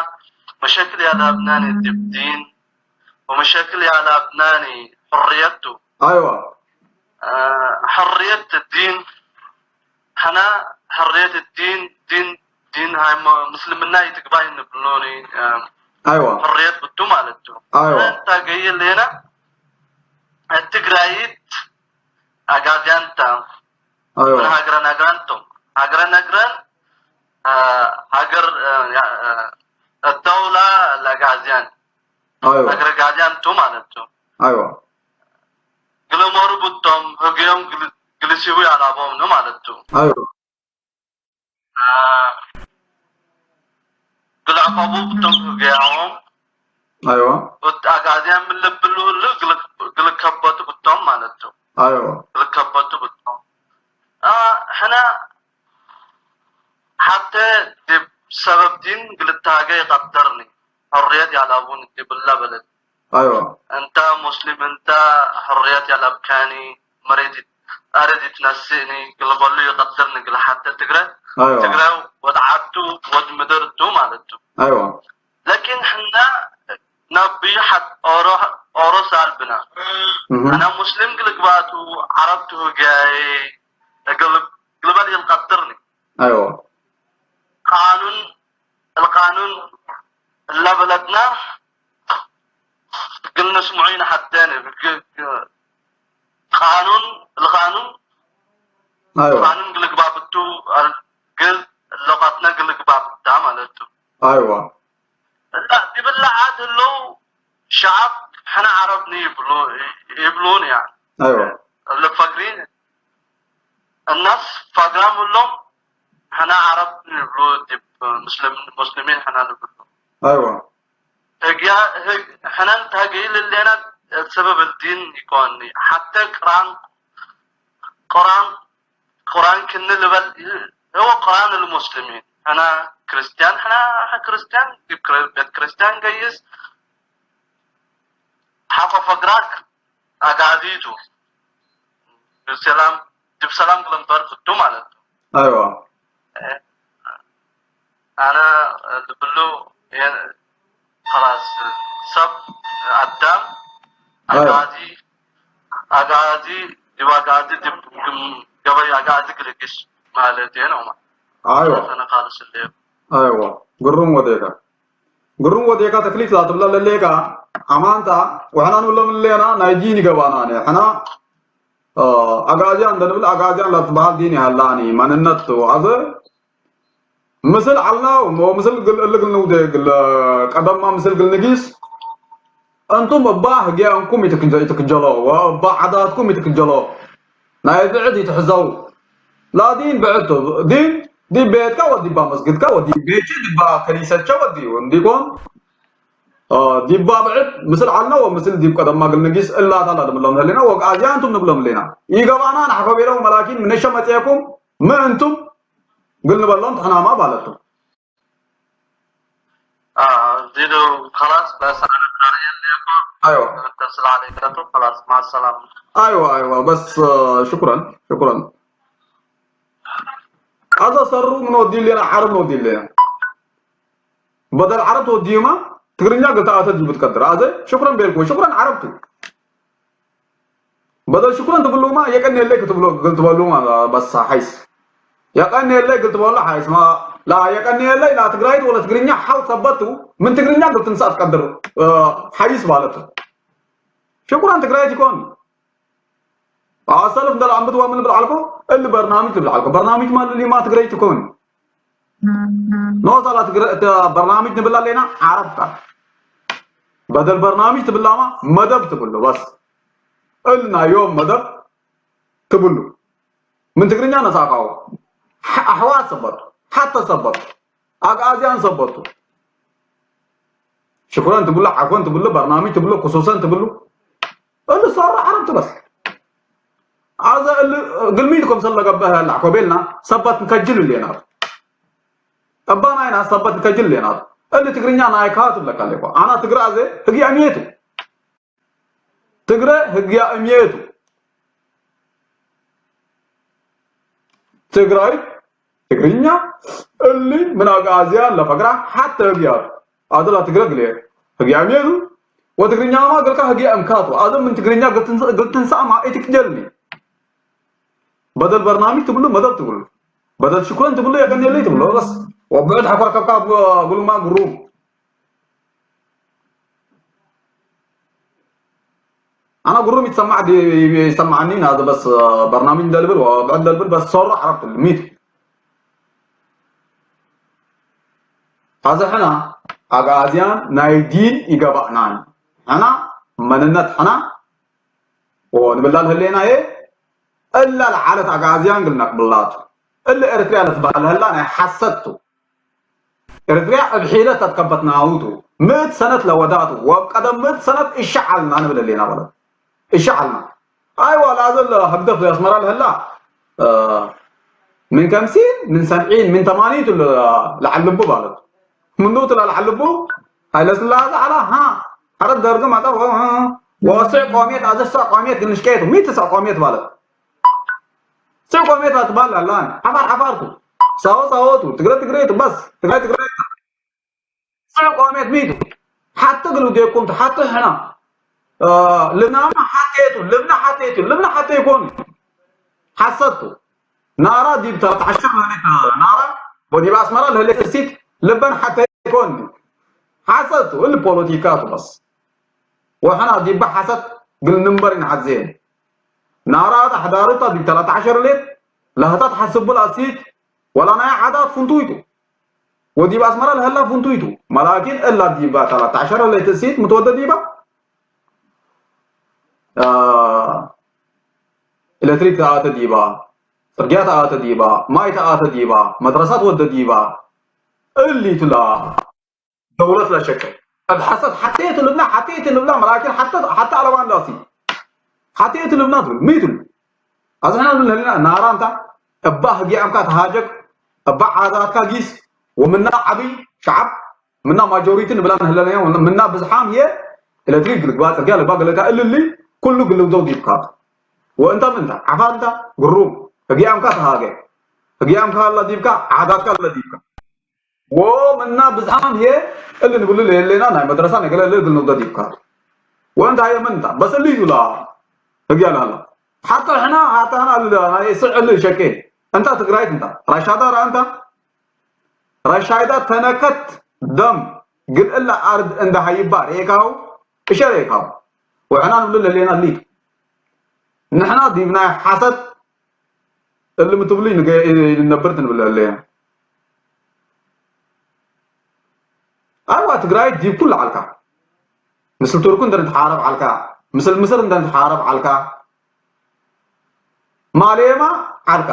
መሸክል ያላብናን የትብዲን ومشاكل ያላብናን ሕርየቱ ኣይዋ ሕርየት ዲን ሕና ሕርየት ዲን ዲን ዲን ሃይማ ምስልምና ይትግባይ ንብሎኒ ኣይዋ ሕርየት ብቱ ማለት እዩ ኣይዋ እንታ ገየ ሌና ትግራይት ኣጋዚያንታ ኣይዋ ምን ሃገረ ነግራን ቶም ሃገረ ነግራን ሃገር ደውላ ለጋዚያን ኣይዋ ሃገረ ጋዚያን ቱ ማለት እዩ ኣይዋ ግለመሩ ብቶም ህግዮም ግልሲቡ ያላቦም ነው ማለት እዩ ኣይዋ ግልዕቀቡ ብቶም ህግያኦም ኣይዋ ኣጋዚያን ምልብሉ ግልከበቱ ብቶም ማለት እዩ ኣይዋ ግልከበቱ ብቶም ሕና ሓተ ዲብ ሰበብ ዲን ግልታገ ይቀደርኒ ሕርየት ያላቡን ዲብላ በለት ኣይዋ እንታ ሙስሊም እንታ ሕርየት ያላብካኒ መሬት ኣረዲት ናስእኒ ግልበሉ ይቐድር ንግል ሓተ ትግረ ايوه ትግረ ወድዓቱ ወድ ምድርቱ ማለቱ ايوه لكن حنا ናብ ብይሓት ኦሮ ኦሮ ሳልብና مهم. ኣና ሙስሊም ግልግባቱ ዓረብ ትሁጋይ ግልበል ይልቀጥርኒ ايوه ቃኑን القانون እላበለትና ግል ንስምዑ ኢና ሓተን ቃኑን القانون ايوه ቃኑን ግልግባብቱ ግል ለቋትና ግልግባብታ ማለቱ ايوه እና ይብልዓት ህለው ሸዓብ ሕና ዓረብ ይብሉ ይብሉን ያ ايوه ለፈግሪ እናስ ፋግራም ህሎም ሕና ዓረብ ይብሉ ዲብ ሙስሊም ሙስሊሚን ሕና ንብሉ ايوه ህግያ ህግ ሕነን ታገይ ልሌና ሰበብ الدين ይኮኒ ሓተ ቅራን ቅራን ቅራን ክንልበል هو قرآن المسلمين ሕና ክርስቲያን ሕና ክርስቲያን ዲብ ክር- ቤት ክርስቲያን ገይስ ሓቆ ፈግራክ ኣጋዚቱ ብሰላም ዲብ ሰላም ግለምበር ፍቱ ማለት ነው ايوه ኣነ ዝብሉ የን- خلاص ሰብ ኣዳም أيوة. ኣጋዚ ኣጋዚ ዲብ ኣጋዚ ዲብ ግም- ገበይ ኣጋዚ ግልግስ ማለት እየ ነው ايوه ተነካልስ እንደ ايوه ግሩም ወዴካ ግሩም ወዴካ ተክሊት ላትብላ ለሌካ ኣማንታ ወሕና ንብሎም ሌና ናይ ዲን ይገባና ነ ሕና ኣጋዚያን ደንብል ኣጋዚያን ላትበሃል ዲን ይሃላኒ ማንነት ኣዘ ምስል ዓልና ወምስል ግል እልግል ንውደ ግል ቀደማ ምስል ግል ንጊስ እንቱም እባ ህግያንኩም ይትክጀሎ ወእባ ዓዳትኩም ይትክጀሎ ናይ ብዕድ ይትሕዘው ላዲን ብዕድ ዲን ዲ ቤትካ ወዲባ መስጊድካ ወዲ ቤት ዲባ ከኒሰቸ ወዲ እንዲኮን ዲባ ብዕድ ምስል ዓልና ወምስል ዲብ ቀደማ ግል ንጊስ እላታ ላድምሎም ህሊና ወግኣዚያ እንቱም ንብሎም ህሊና ይገባና ንሓፈቤሎም መላኪን ምነሸ መፅየኩም ምእንቱም ግል ንበሎም ትሕናማ ባለቱ ዚዱ خلاص በስ ኣነ ታሪክ የለኮ ايوه ተስላ عليكم خلاص مع السلامة ايوه ايوه بس آه، شكرا شكرا هذا سرو من ودي لنا عرب ودي لنا بدل عرب وديما ትግርኛ ግልታ ኣተ ዲቡ ትቀድር ኣዘ ሽኩረን ቤልኩ ሽኩረን ዓረብቱ በደል ሽኩረን ትብሉማ የቀንየለይ ክትብሉ ግል ትበሉማ በሳ ሓይስ የቀንየለይ ግል ትበሉ ሓይስ ማ ላ የቀንየለይ ላ ትግራይት ወለ ትግርኛ ሓው ሰበቱ ምን ትግርኛ ግል ትንሳእ ትቀድር ሓይስ ማለት ሽኩረን ትግራይት ይኮን ኣሰልፍ እንደላ ኣንብት ዋምን ብልዓልኮ እል በርናሚጅ ትብልዓልኮ በርናሚጅ ማለት ሊማ ትግራይት ይኮን ኖ ሳላ ትግረ እተ በርናሚጅ ንብላ ኣለና ዓረብ ቃል በደል በርናሚጅ ትብላማ መደብ ትብሉ በስ እል ናዮም መደብ ትብሉ ምን ትግርኛ ነሳካው ኣሕዋት ሰበቱ ሓተ ሰበቱ ኣግኣዝያን ሰበቱ ሽኩረን ትብሉ ዓፎን ትብሉ በርናሚጅ ትብሉ ክሱሰን ትብሉ እል ሰሩ ዓረብ ትበስ ኣዘ እል ግልሚት ከም ሰለገበህ ላዕኮ ቤልና ሰበት ንከጅል ሌናት እባና ኢና ሰበት ንከጅል ሌናት እል ትግርኛ ናይካ ትብለካ ኣለኮ ኣና ትግራ ኣዘ ህግ ኣምየቱ ትግረ ህግ ኣምየቱ ትግራይ ትግርኛ እል ምን ኣግኣዝያ ለፈግራ ሓተ ህግ ኣዘላ ትግረ ግሌ ህግ ኣምየቱ ወትግርኛ ማ ገልካ ህግ ኣምካቱ ኣዘ ምን ትግርኛ ግልትንሳማ ኢትክጀልኒ በደል በርናሚጅ ትብሉ መደብ ትብሉ በደል ሽኩረን ትብሉ የቀንየለይ ትብሉ በስ ወብዕድ ሓኮርከብካ ጉልማ ግሩም ኣና ግሩም ይትሰማዕ ይሰማዓኒ ናዚ በስ በርናሚጅ እንደልብል ወብዕድ እንደልብል በስ ሰሩ ዓረብ ትልሚት ኣዚ ሕና ኣግኣዝያን ናይ ዲን ይገባእናን ሕና መንነት ሕና ንብላል ህሌና እየ እላ ለዓለት ኣግኣዝያን ግል ነቅብላቱ እለ ኤርትርያ ለትበሃል ህላ ናይ ሓሰት ቱ ኤርትርያ እብ ሒለት ተትከበት ናውቱ ምእት ሰነት ለወዳቱ ወብ ቀደም ምእት ሰነት እሻዓልና ንብል ህሌና በለት እሻዓልና ኣይዋ ለኣዘለ ህግደፍ ለያስመራ ለህላ ምን ከምሲን ምን ሰብዒን ምን ተማኒን ቱ ለዓል ልቡ ማለት ምንዱ ቱ ለዓል ልቡ ሃይለስላሴ ዓላ ሃ ሓረት ደርግ መጣ ወስዕ ቆሜት ኣዘሳ ቆሜት ግንሽቀየት ሚት ስዕ ቆሜት ማለት ስዕ ቆሜት ኣትባል ኣላን። ዓፋር ዓፋርቱ፣ ሳወ ሳወቱ፣ ትግረ ትግሬቱ፣ በስ ትግራይ ትግራይ። ስዕ ቆሜት ሚቱ። ሓቲ ግሉ ዴኩም፣ ሓቲ ሕና። እ፣ ልብናማ ሓቴቱ፣ ልብና ሓቴቱ፣ ልብና ሓቴ ይኮኑ። ሓሰቱ። ናራ ዲብ ተዓሸር ለሌት ናራ፣ ወዲብ ኣስመራ ለሌት እሲት፣ ልበን ሓቴ ይኮኑ። ሓሰቱ፣ እል ፖለቲካ ቱ በስ። ወሕና ዲባ ሓሰት ግል ንንበር ይንሓዘን። ናራ ኣሕዳርታ ዲብ ተላተ ዓሸር ሌት ለህታት ሓስቡል ኣሲት ወላ ናይ ዓዳት ፍንቱይቱ። ወዲብ ኣስመራ ለህላ ፍንቱይቱ። መላኪን እላ ዲባ ተላተ ዓሸር ሌት እሲት ምትወደ ዲባ። አ፣ ኤሌክትሪክ ተኣተ ዲባ። ጽርግያ ተኣተ ዲባ። ማይ ተኣተ ዲባ። መድረሳት ወደ ዲባ። እሊቱላ። ደውለት ለሸቀ። ኣብ ሓሰት ሓተየት ልብና፣ ሓተየት ልብና፣ መላኪን ሓተ፣ ሓተ ኣለዋ እንዳሲ። ሓተየት ልብና ትብል፣ ሚት ትብል። ኣዝሕና ንብል ህልና፣ ናራ እንታ፣ እባ ህጊኣምካ ተሃጀግ፣ እባ ዓዳትካ ጊስ፣ ወምና ዓብይ ሸዓብ፣ ምና ማጆሪቲ ንብላ ንህለና፣ ምና ብዝሓም እየ፣ ኤሌክትሪክ ግልግባ፣ ጽርግያ ልባ ገለታ እልሊ፣ ኩሉ ግልውደው ዲብካ። ወእንታ ምንታ፣ ዓፋር እንታ፣ ግሩም፣ ህጊኣምካ ተሃገ። ህጊኣምካ ኣላ ዲብካ፣ ዓዳትካ ኣላ ዲብካ። ወምና ብዝሓም እየ፣ እል ንብሉ ለየለና፣ ናይ መድረሳ ነገር እል ግል ንውደድ ይብካል። ወእንታ እየ ምንታ፣ በስ እል ይብላ፣ ህግ ያለ ሀላ። ሓታ ሕና፣ ሓታ ሕና እል፣ ናይ ስዕ እል ሸቄ። እንታ ትግራይት እንታ፣ ራሻዳ ራ እንታ፣ ራሻይዳ ተነከት ደም፣ ግን እላ ኣርድ እንዳ ሃይባ ሬካው፣ እሸ ሬካው። ወሕና ንብሉ ለለና ሊግ። ንሕና ዲብ ናይ ሓሰት እልም ትብሉ ይንገ-፣ ይነብር ትንብል ኣለያ። ኣይዋ ትግራይ ዲብ ኩሉ ዓልካ። ምስል ቱርኩ እንደ ንትሓረብ ዓልካ። ምስል ምስር እንደ ንትሓረብ ዓልካ። ማሌማ ዓልካ።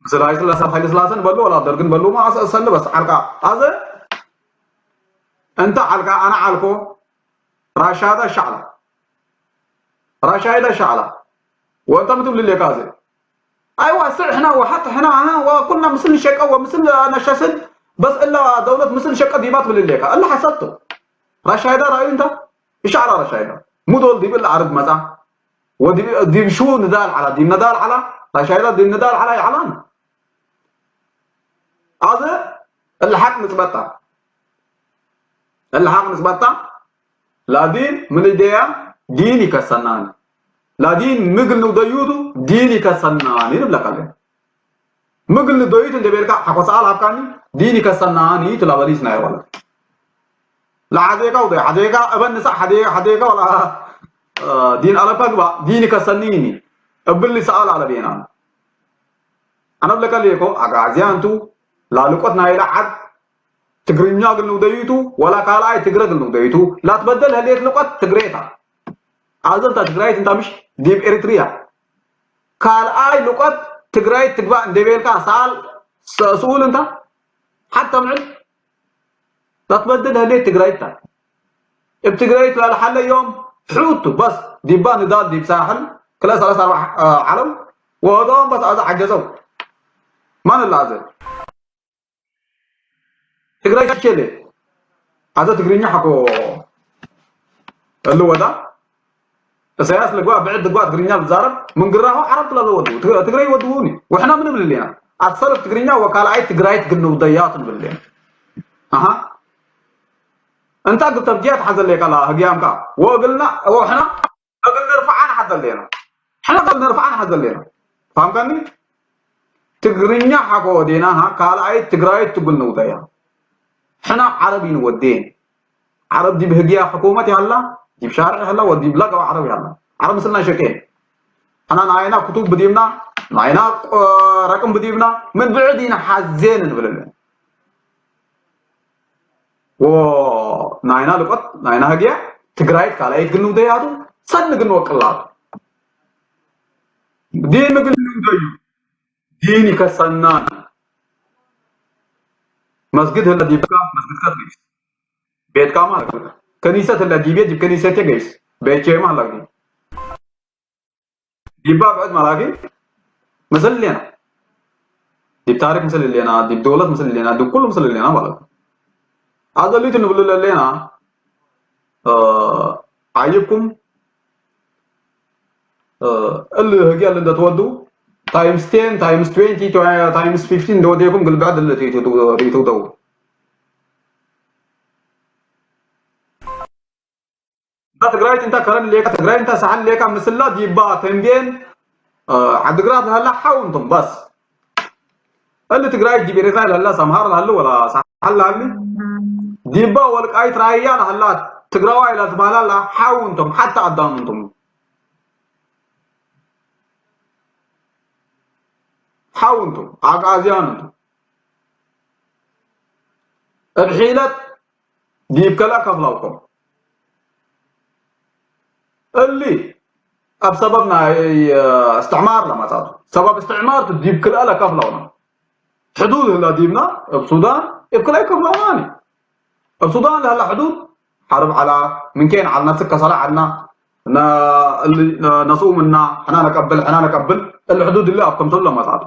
ምስል ሃይለ ስላሰ፣ ሃይለ ስላሰን በሉ ወላ ደርግን በሉ ማ ኣሰ-፣ ሰለ በስ ዓልካ። ኣዘ እንተ ዓልካ ኣነ ዓልኮ ራሻዳ ሻዕላ። ራሻይዳ ሻዕላ። ወንተ ምትብል ሌካ ኣዘ። ኣይዋ ስዕ ሕና ወሓት ሕና ኣሃ ወኩልና ምስል ሸቀ ወምስል ነሸስል በስ እላ ደውለት ምስል ሸቀ ዲማ ትብል ሌካ። እላ ሓሰብቱ። ራሻይዳ ራዩ እንታ ይሻዕላ ራሻይዳ። ሙዶል ዲብል ዓርብ መጻ። ወዲብ፣ ዲብ ሽው ንዳል ዓላ፣ ዲብ ነዳል ዓላ፣ ራሻይዳ ዲብ ንዳል ዓላ ይዓላን። ኣዘ እልሓቅ ንጽበጣ። እልሓቅ ንጽበጣ። ላዲን ምን እደያ ዲን ይከሰናን። ላዲን ምግል ንውደዩቱ ዲን ይከሰናን ይብለካ ኣለ። ምግል ንደዩት እንደ ቤልካ ሓቆ ሰኣል ሃብካኒ ዲን ይከሰናን ይቱ ላበሊስ ናይ ወለ። ለሓዜካ ውደ ሓዜካ እበን ንሳ ሓዜ-፣ ሓዜካ ወላ፣ እ፣ ዲን ኣለካ ግባ ዲን ይከሰኒ ይኒ። እብል ሰኣል ኣለቤና። ኣነ ብለካ ሌኮ ኣጋዝያ እንቱ ላልቆት ናይ ለዓድ ትግርኛ ግን ንውደዩቱ ወላ ካልኣይ ትግረ ግን ንውደዩቱ ላትበደል ህሌት ልቆት ትግሬታ። ኣዘንታ ትግራይት እንታ ምሽ ዲብ ኤሪትሪያ ካልኣይ ልቆት ትግራይ ትግባእ እንደቤልካ ሰኣል ሰ-፣ ስኡል እንታ ሓታ ምዕል ላትበደል ህሌት ትግራይታ። እብ ትግራይ ትላልሓለ እዮም ሕቱ በስ ዲባ ንዳል ዲብ ሳሕል ክለ ሰላሳ ኣርባዕ ዓለም ወህዶም በስ ኣዘ ዓገዘው። ማን ኣለ ኣዘ? ትግራይ ትሸለ። ኣዘ ትግርኛ ሓኮ እሉ ወዳ። እሰያስ ልግባ ብዕድ ልግባ ትግርኛ ልዛረብ ምንግራሁ ዓረብ ትላለ ወዱ። ትግ-፣ ትግራይ ወድውኒ። ወሕና ምን ብል ሌና? ኣሰለፍ ትግርኛ ወካልኣይ ትግራይት ግን ንውደያት ንብል ሌና። ኣሃ። እንታ ግብ ተብጊያ ትሓዘለይ ካላ ህግያምካ። ወእግልና፣ ወሕና እግል ንርፍዓ ንሓዘለና። ሕና እግል ንርፍዓ ንሓዘለና። ፋምካኒ? ትግርኛ ሓኮ ወዴና ሃ ካልኣይ ትግራይ ትጉል ንውደያ። ሕና ዓረብ ይንወዴን። ዓረብ ዲብ ህግያ ሕኩመት ያላ፣ ዲብ ሻርዕ ያላ፣ ወዲብ ለቀው ዓረብ ያላ። ዓረብ ምስልና ሸቄን። ሕና ናይና ክቱብ ብዲብና፣ ናይና ቆ-፣ ረቅም ብዲብና፣ ምን ብዕድ ይንሓዜን ንብለለን። ወ-፣ ናይና ልቆት፣ ናይና ህግያ፣ ትግራይት ካልኣይት ግን ንውደያቱ፣ ሰን ግን ወቅላቱ። ዲን ምግል ንውደዩ፣ ዲን ይከሰናን። መስጊድ ህለ ዲብካ፣ መስጊድካ ትገይስ። ቤትካ ማለት ነው። ከኒሰት ህለ ዲቤ፣ ዲብ ከኒሰት ገይስ። ቤቼ ማለት ነው። ዲባ ብዕድ መራጊ ምስል ሌና። ዲብ ታሪክ ምስል ሌና፣ ዲብ ደውለት ምስል ሌና፣ ዲብ ኩሉ ምስል ሌና ማለት ነው። ኣዘሊቱ ንብሉ ለሌና፣ እ፣ ዓይብኩም እል ህግያ እንደተወዱ times ten times twenty times fifteen እንደወደኩም ግልብዐ ድለ ትይቱ ደው እንታ ትግራይ እንታ ከረን ሌካ ትግራይ እንታ ሳሕል ሌካ ምስላ ዲባ ተንቤን ዓድግራት ላላ ሓው እንቶም ባስ እል ትግራይ ዲብ ኤርትራ ላላ ሰምሃር ላሉ ወላ ሳሕል ላሉ ዲባ ወልቃይት ራያ ላላ ትግራዋይ ላትባላላ ሓው እንቶም ሓታ ኣዳም እንቶም ሓው እንቶም ኣግኣዝያን እንቶም እብ ሒለት ዲብ ከላ ከፍላውኩም እሊ ኣብ ሰበብ ናይ እስትዕማር ለመጻቱ ሰበብ እስትዕማር ዲብ ክልአ ለከፍላውና ሕዱድ ህላ ዲብና እብ ሱዳን እብ ክልአ ከፍላውና እብ ሱዳን ለህላ ሕዱድ ሓርብ ዓላ ምንኬን ዓልና ስከ ሰላ ዓልና ነስኡ ምና ሕና ነቀብል ሕና ነቀብል እል ሕዱድ እሊ ኣብ ከምሰሉ ለመጻቱ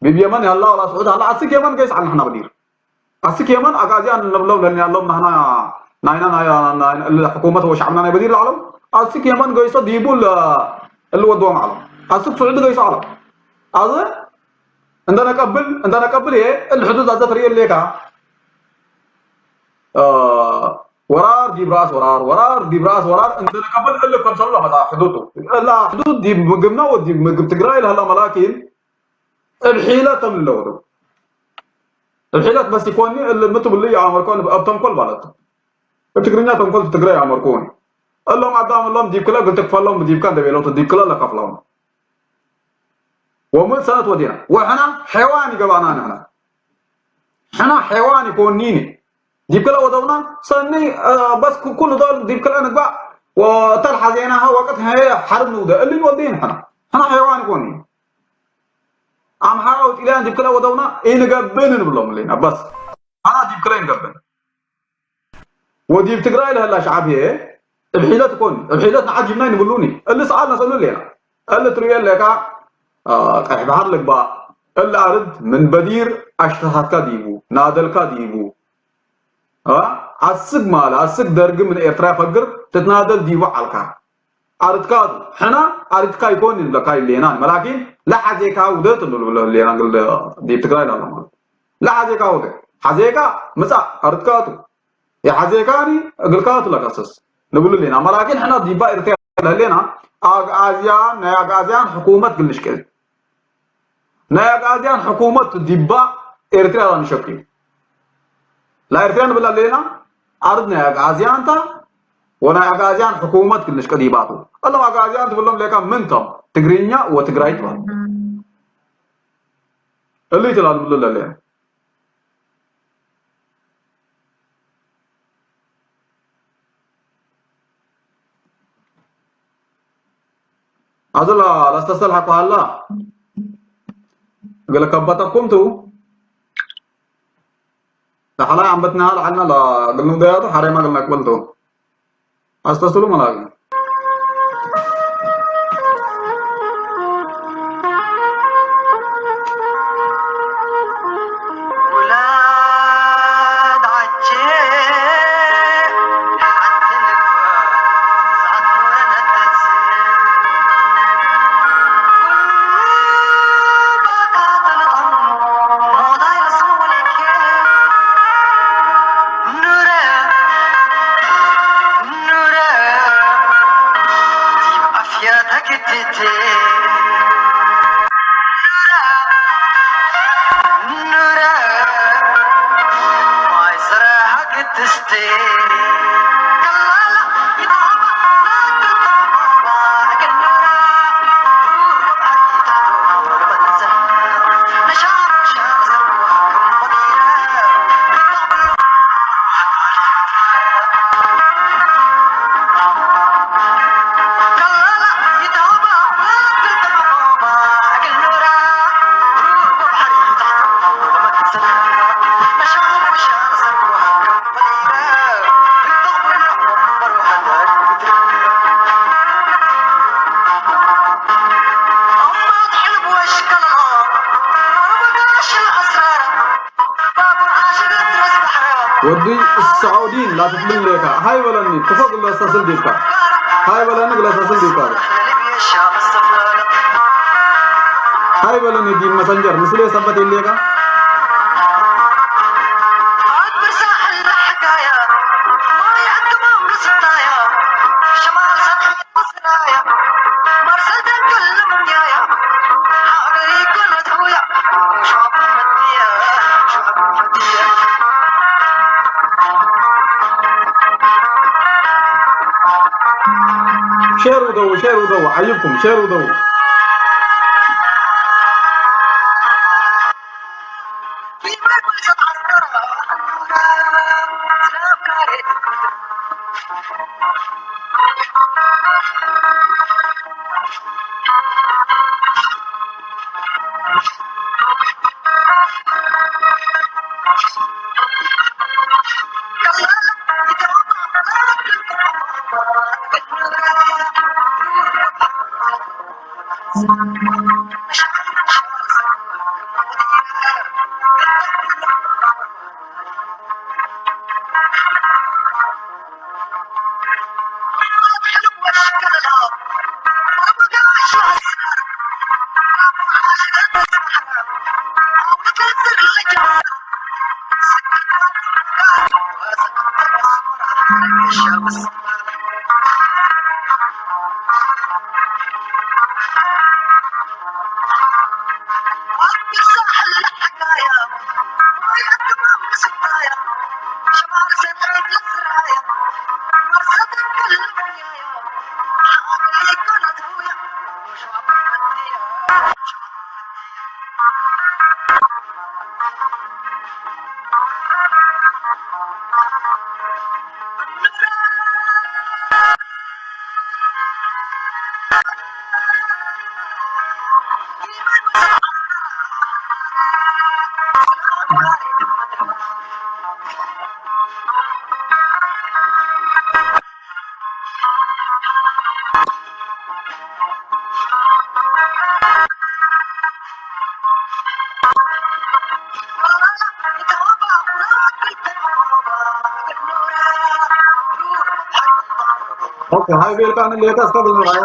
ቢብ የመን ያላ ዋላ ስዑድ ሃላ ኣስክ የመን ገይስ ዓልና ሕና ብዲር ኣስክ የመን ኣጋዚያን ንብሎም ለኒ ያሎም ናህና ናይና ናይ ሕኩመት ወሻዕብና ናይ በዲር ላዕሎም ኣስክ የመን ገይሶ ዲቡ እልወድዎም ዓሎም ኣስክ ስዑድ ገይሶ ዓሎም ኣዘ እንደነቀብል እንደነቀብል እየ እል ሕዱድ ኣዘ ትርእየ ሌካ ወራር ዲብ ራስ ወራር ወራር ዲብ ራስ ወራር እንደነቀብል እል ከምሰሉ ለመጣ ሕዱድ እላ ሕዱድ ዲብ ምግብና ወዲብ ምግብ ትግራይ ለህላ መላኪን እብ ሒለት ተምልለወ እብ ሒለት በስ ይኮኒ እል ምትብሉ ይኣመርኮን ኣብ ተንኮል ማለት እብ ትግርኛ ተንኮል ትግራይ ኣመርኩን እሎም ኣዳም እሎም ዲብ ክለ ግልትክፈሎም ብዲብካ እንደቤሎቱ ዲብ ክለ ለከፍሎም ወምእት ሰነት ወዲና ወሕና ሐይዋን ይገባና ንሕና ሕና ሐይዋን ይኮኒኒ ዲብ ክለ ወደውና ሰኒ በስ ኩሉ ዶል ዲብ ክለ ንግባእ ወተል ሐዜናሃ ወቅት ሀየ ሐርብ ንውደ እልን ወዲን ሕና ሕና ሐይዋን ይኮኒኒ ኣምሓራ ወጢልያን ዲብ ክለ ወደውና ኢንገብን ንብሎም ኣለና በስ ኣና ዲብ ክለ ኢንገብን ወዲብ ትግራይ ለህላ ሸዓብ እየ እብ ሒለት ኮን እብ ሒለት ንዓጅብና ይንብሉኒ እል ሰዓል ነሰሉ ሌና እል ትርእዮ ኣለካ ቀይሕ ባሕር ልግባእ እል ኣርድ ምን በዲር ኣሽተታትካ ዲቡ ናደልካ ዲቡ ኣስግ ማለ ኣስግ ደርግ ምን ኤርትራ ፈግር ትትናደል ዲቡ ዓልካ ኣርትካ ሕና ኣርትካ ይኮን ንብለካ ይሌና መላኪን ለሓዜካ ውደት ንብሎ ሌና ግል ዲብ ትግራይ ላሎ ማለት ለሓዜካ ውደት ሓዜካ ምጻእ ኣርትካ የሓዜካኒ እግልካ ትለቀስስ ንብሉ ሌና መላኪን ሕና ዲባ ኤርትራ ለሌና ኣግኣዝያን ናይ ኣግኣዝያን ሕኩመት ግልሽቅል ናይ ኣግኣዝያን ሕኩመት ዲባ ኤርትራ ንሸኪ ናይ ኤርትራ ንብላ ሌና ኣርድ ናይ ኣግኣዝያን ታ ወናይ ኣግኣዝያን ሕኩመት ግልሽቅል ይባቱ እሎም ኣግኣዝያን ትብሎም ሌካ ምንቶም ትግርኛ ወትግራይ ትባል እሉ ይትላል ብሉ ለሌና ኣዘላ ላስተሰልሐ ኳሃላ ገለ ከበጠኩም ትው ዳሕላይ ኣንበትና ለዓልና ግልንደያቱ ሓሬማ ግልና ክበልቱ ኣስተስሉ መላግ ወዲ ሳዑዲ ላትትብል ሌካ ሃይ በለኒ ክፎ ግለሰስል ዲብካ ሃይ በለኒ ግለሰስል ዲብካ ኣይበለኒ ዲን መሰንጀር ምስሉ የሰበት የሌካ። ሼር ውደው፣ ሼር ውደው፣ ዓይብኩም ሼር ውደው። ኦኬ፣ ሃይ ቤልካ ንሌታ እስከ ብንራያ።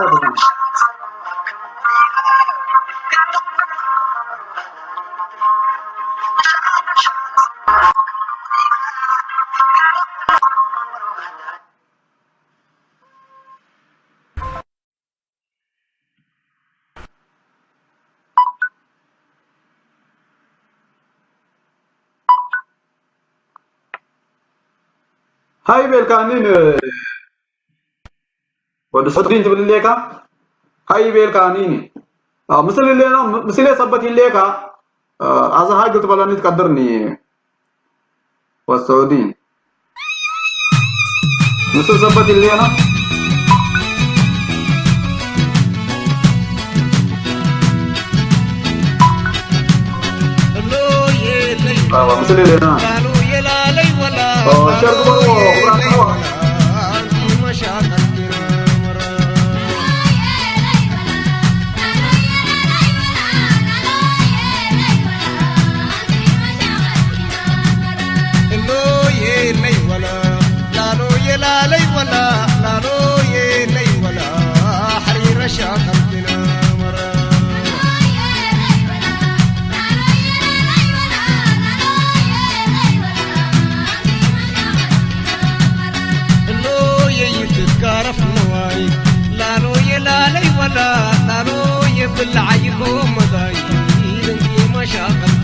ሃይ ቤልካኒ ን-፣ ወዲ ሰዲን ትብል ሌካ? ሃይ ቤልካኒ ን-፣ ኣዎ፣ ምስል ሌና፣ ምስል ሰበት ሌካ? ኣዛ ሃይ ግልት በላኒ ትቀድርኒ። ወሰውዲ። ምስል ሰበት ሌና? ኣዎ፣ ምስል ሌና። ኦ፣ ሸር ግበርዎ፣ ክቡራት ኣሕዋት። ላሎየ ላለይ ወላ ላሎየ ብላዓይ ጎመዳይ ልንቂ መሻቐል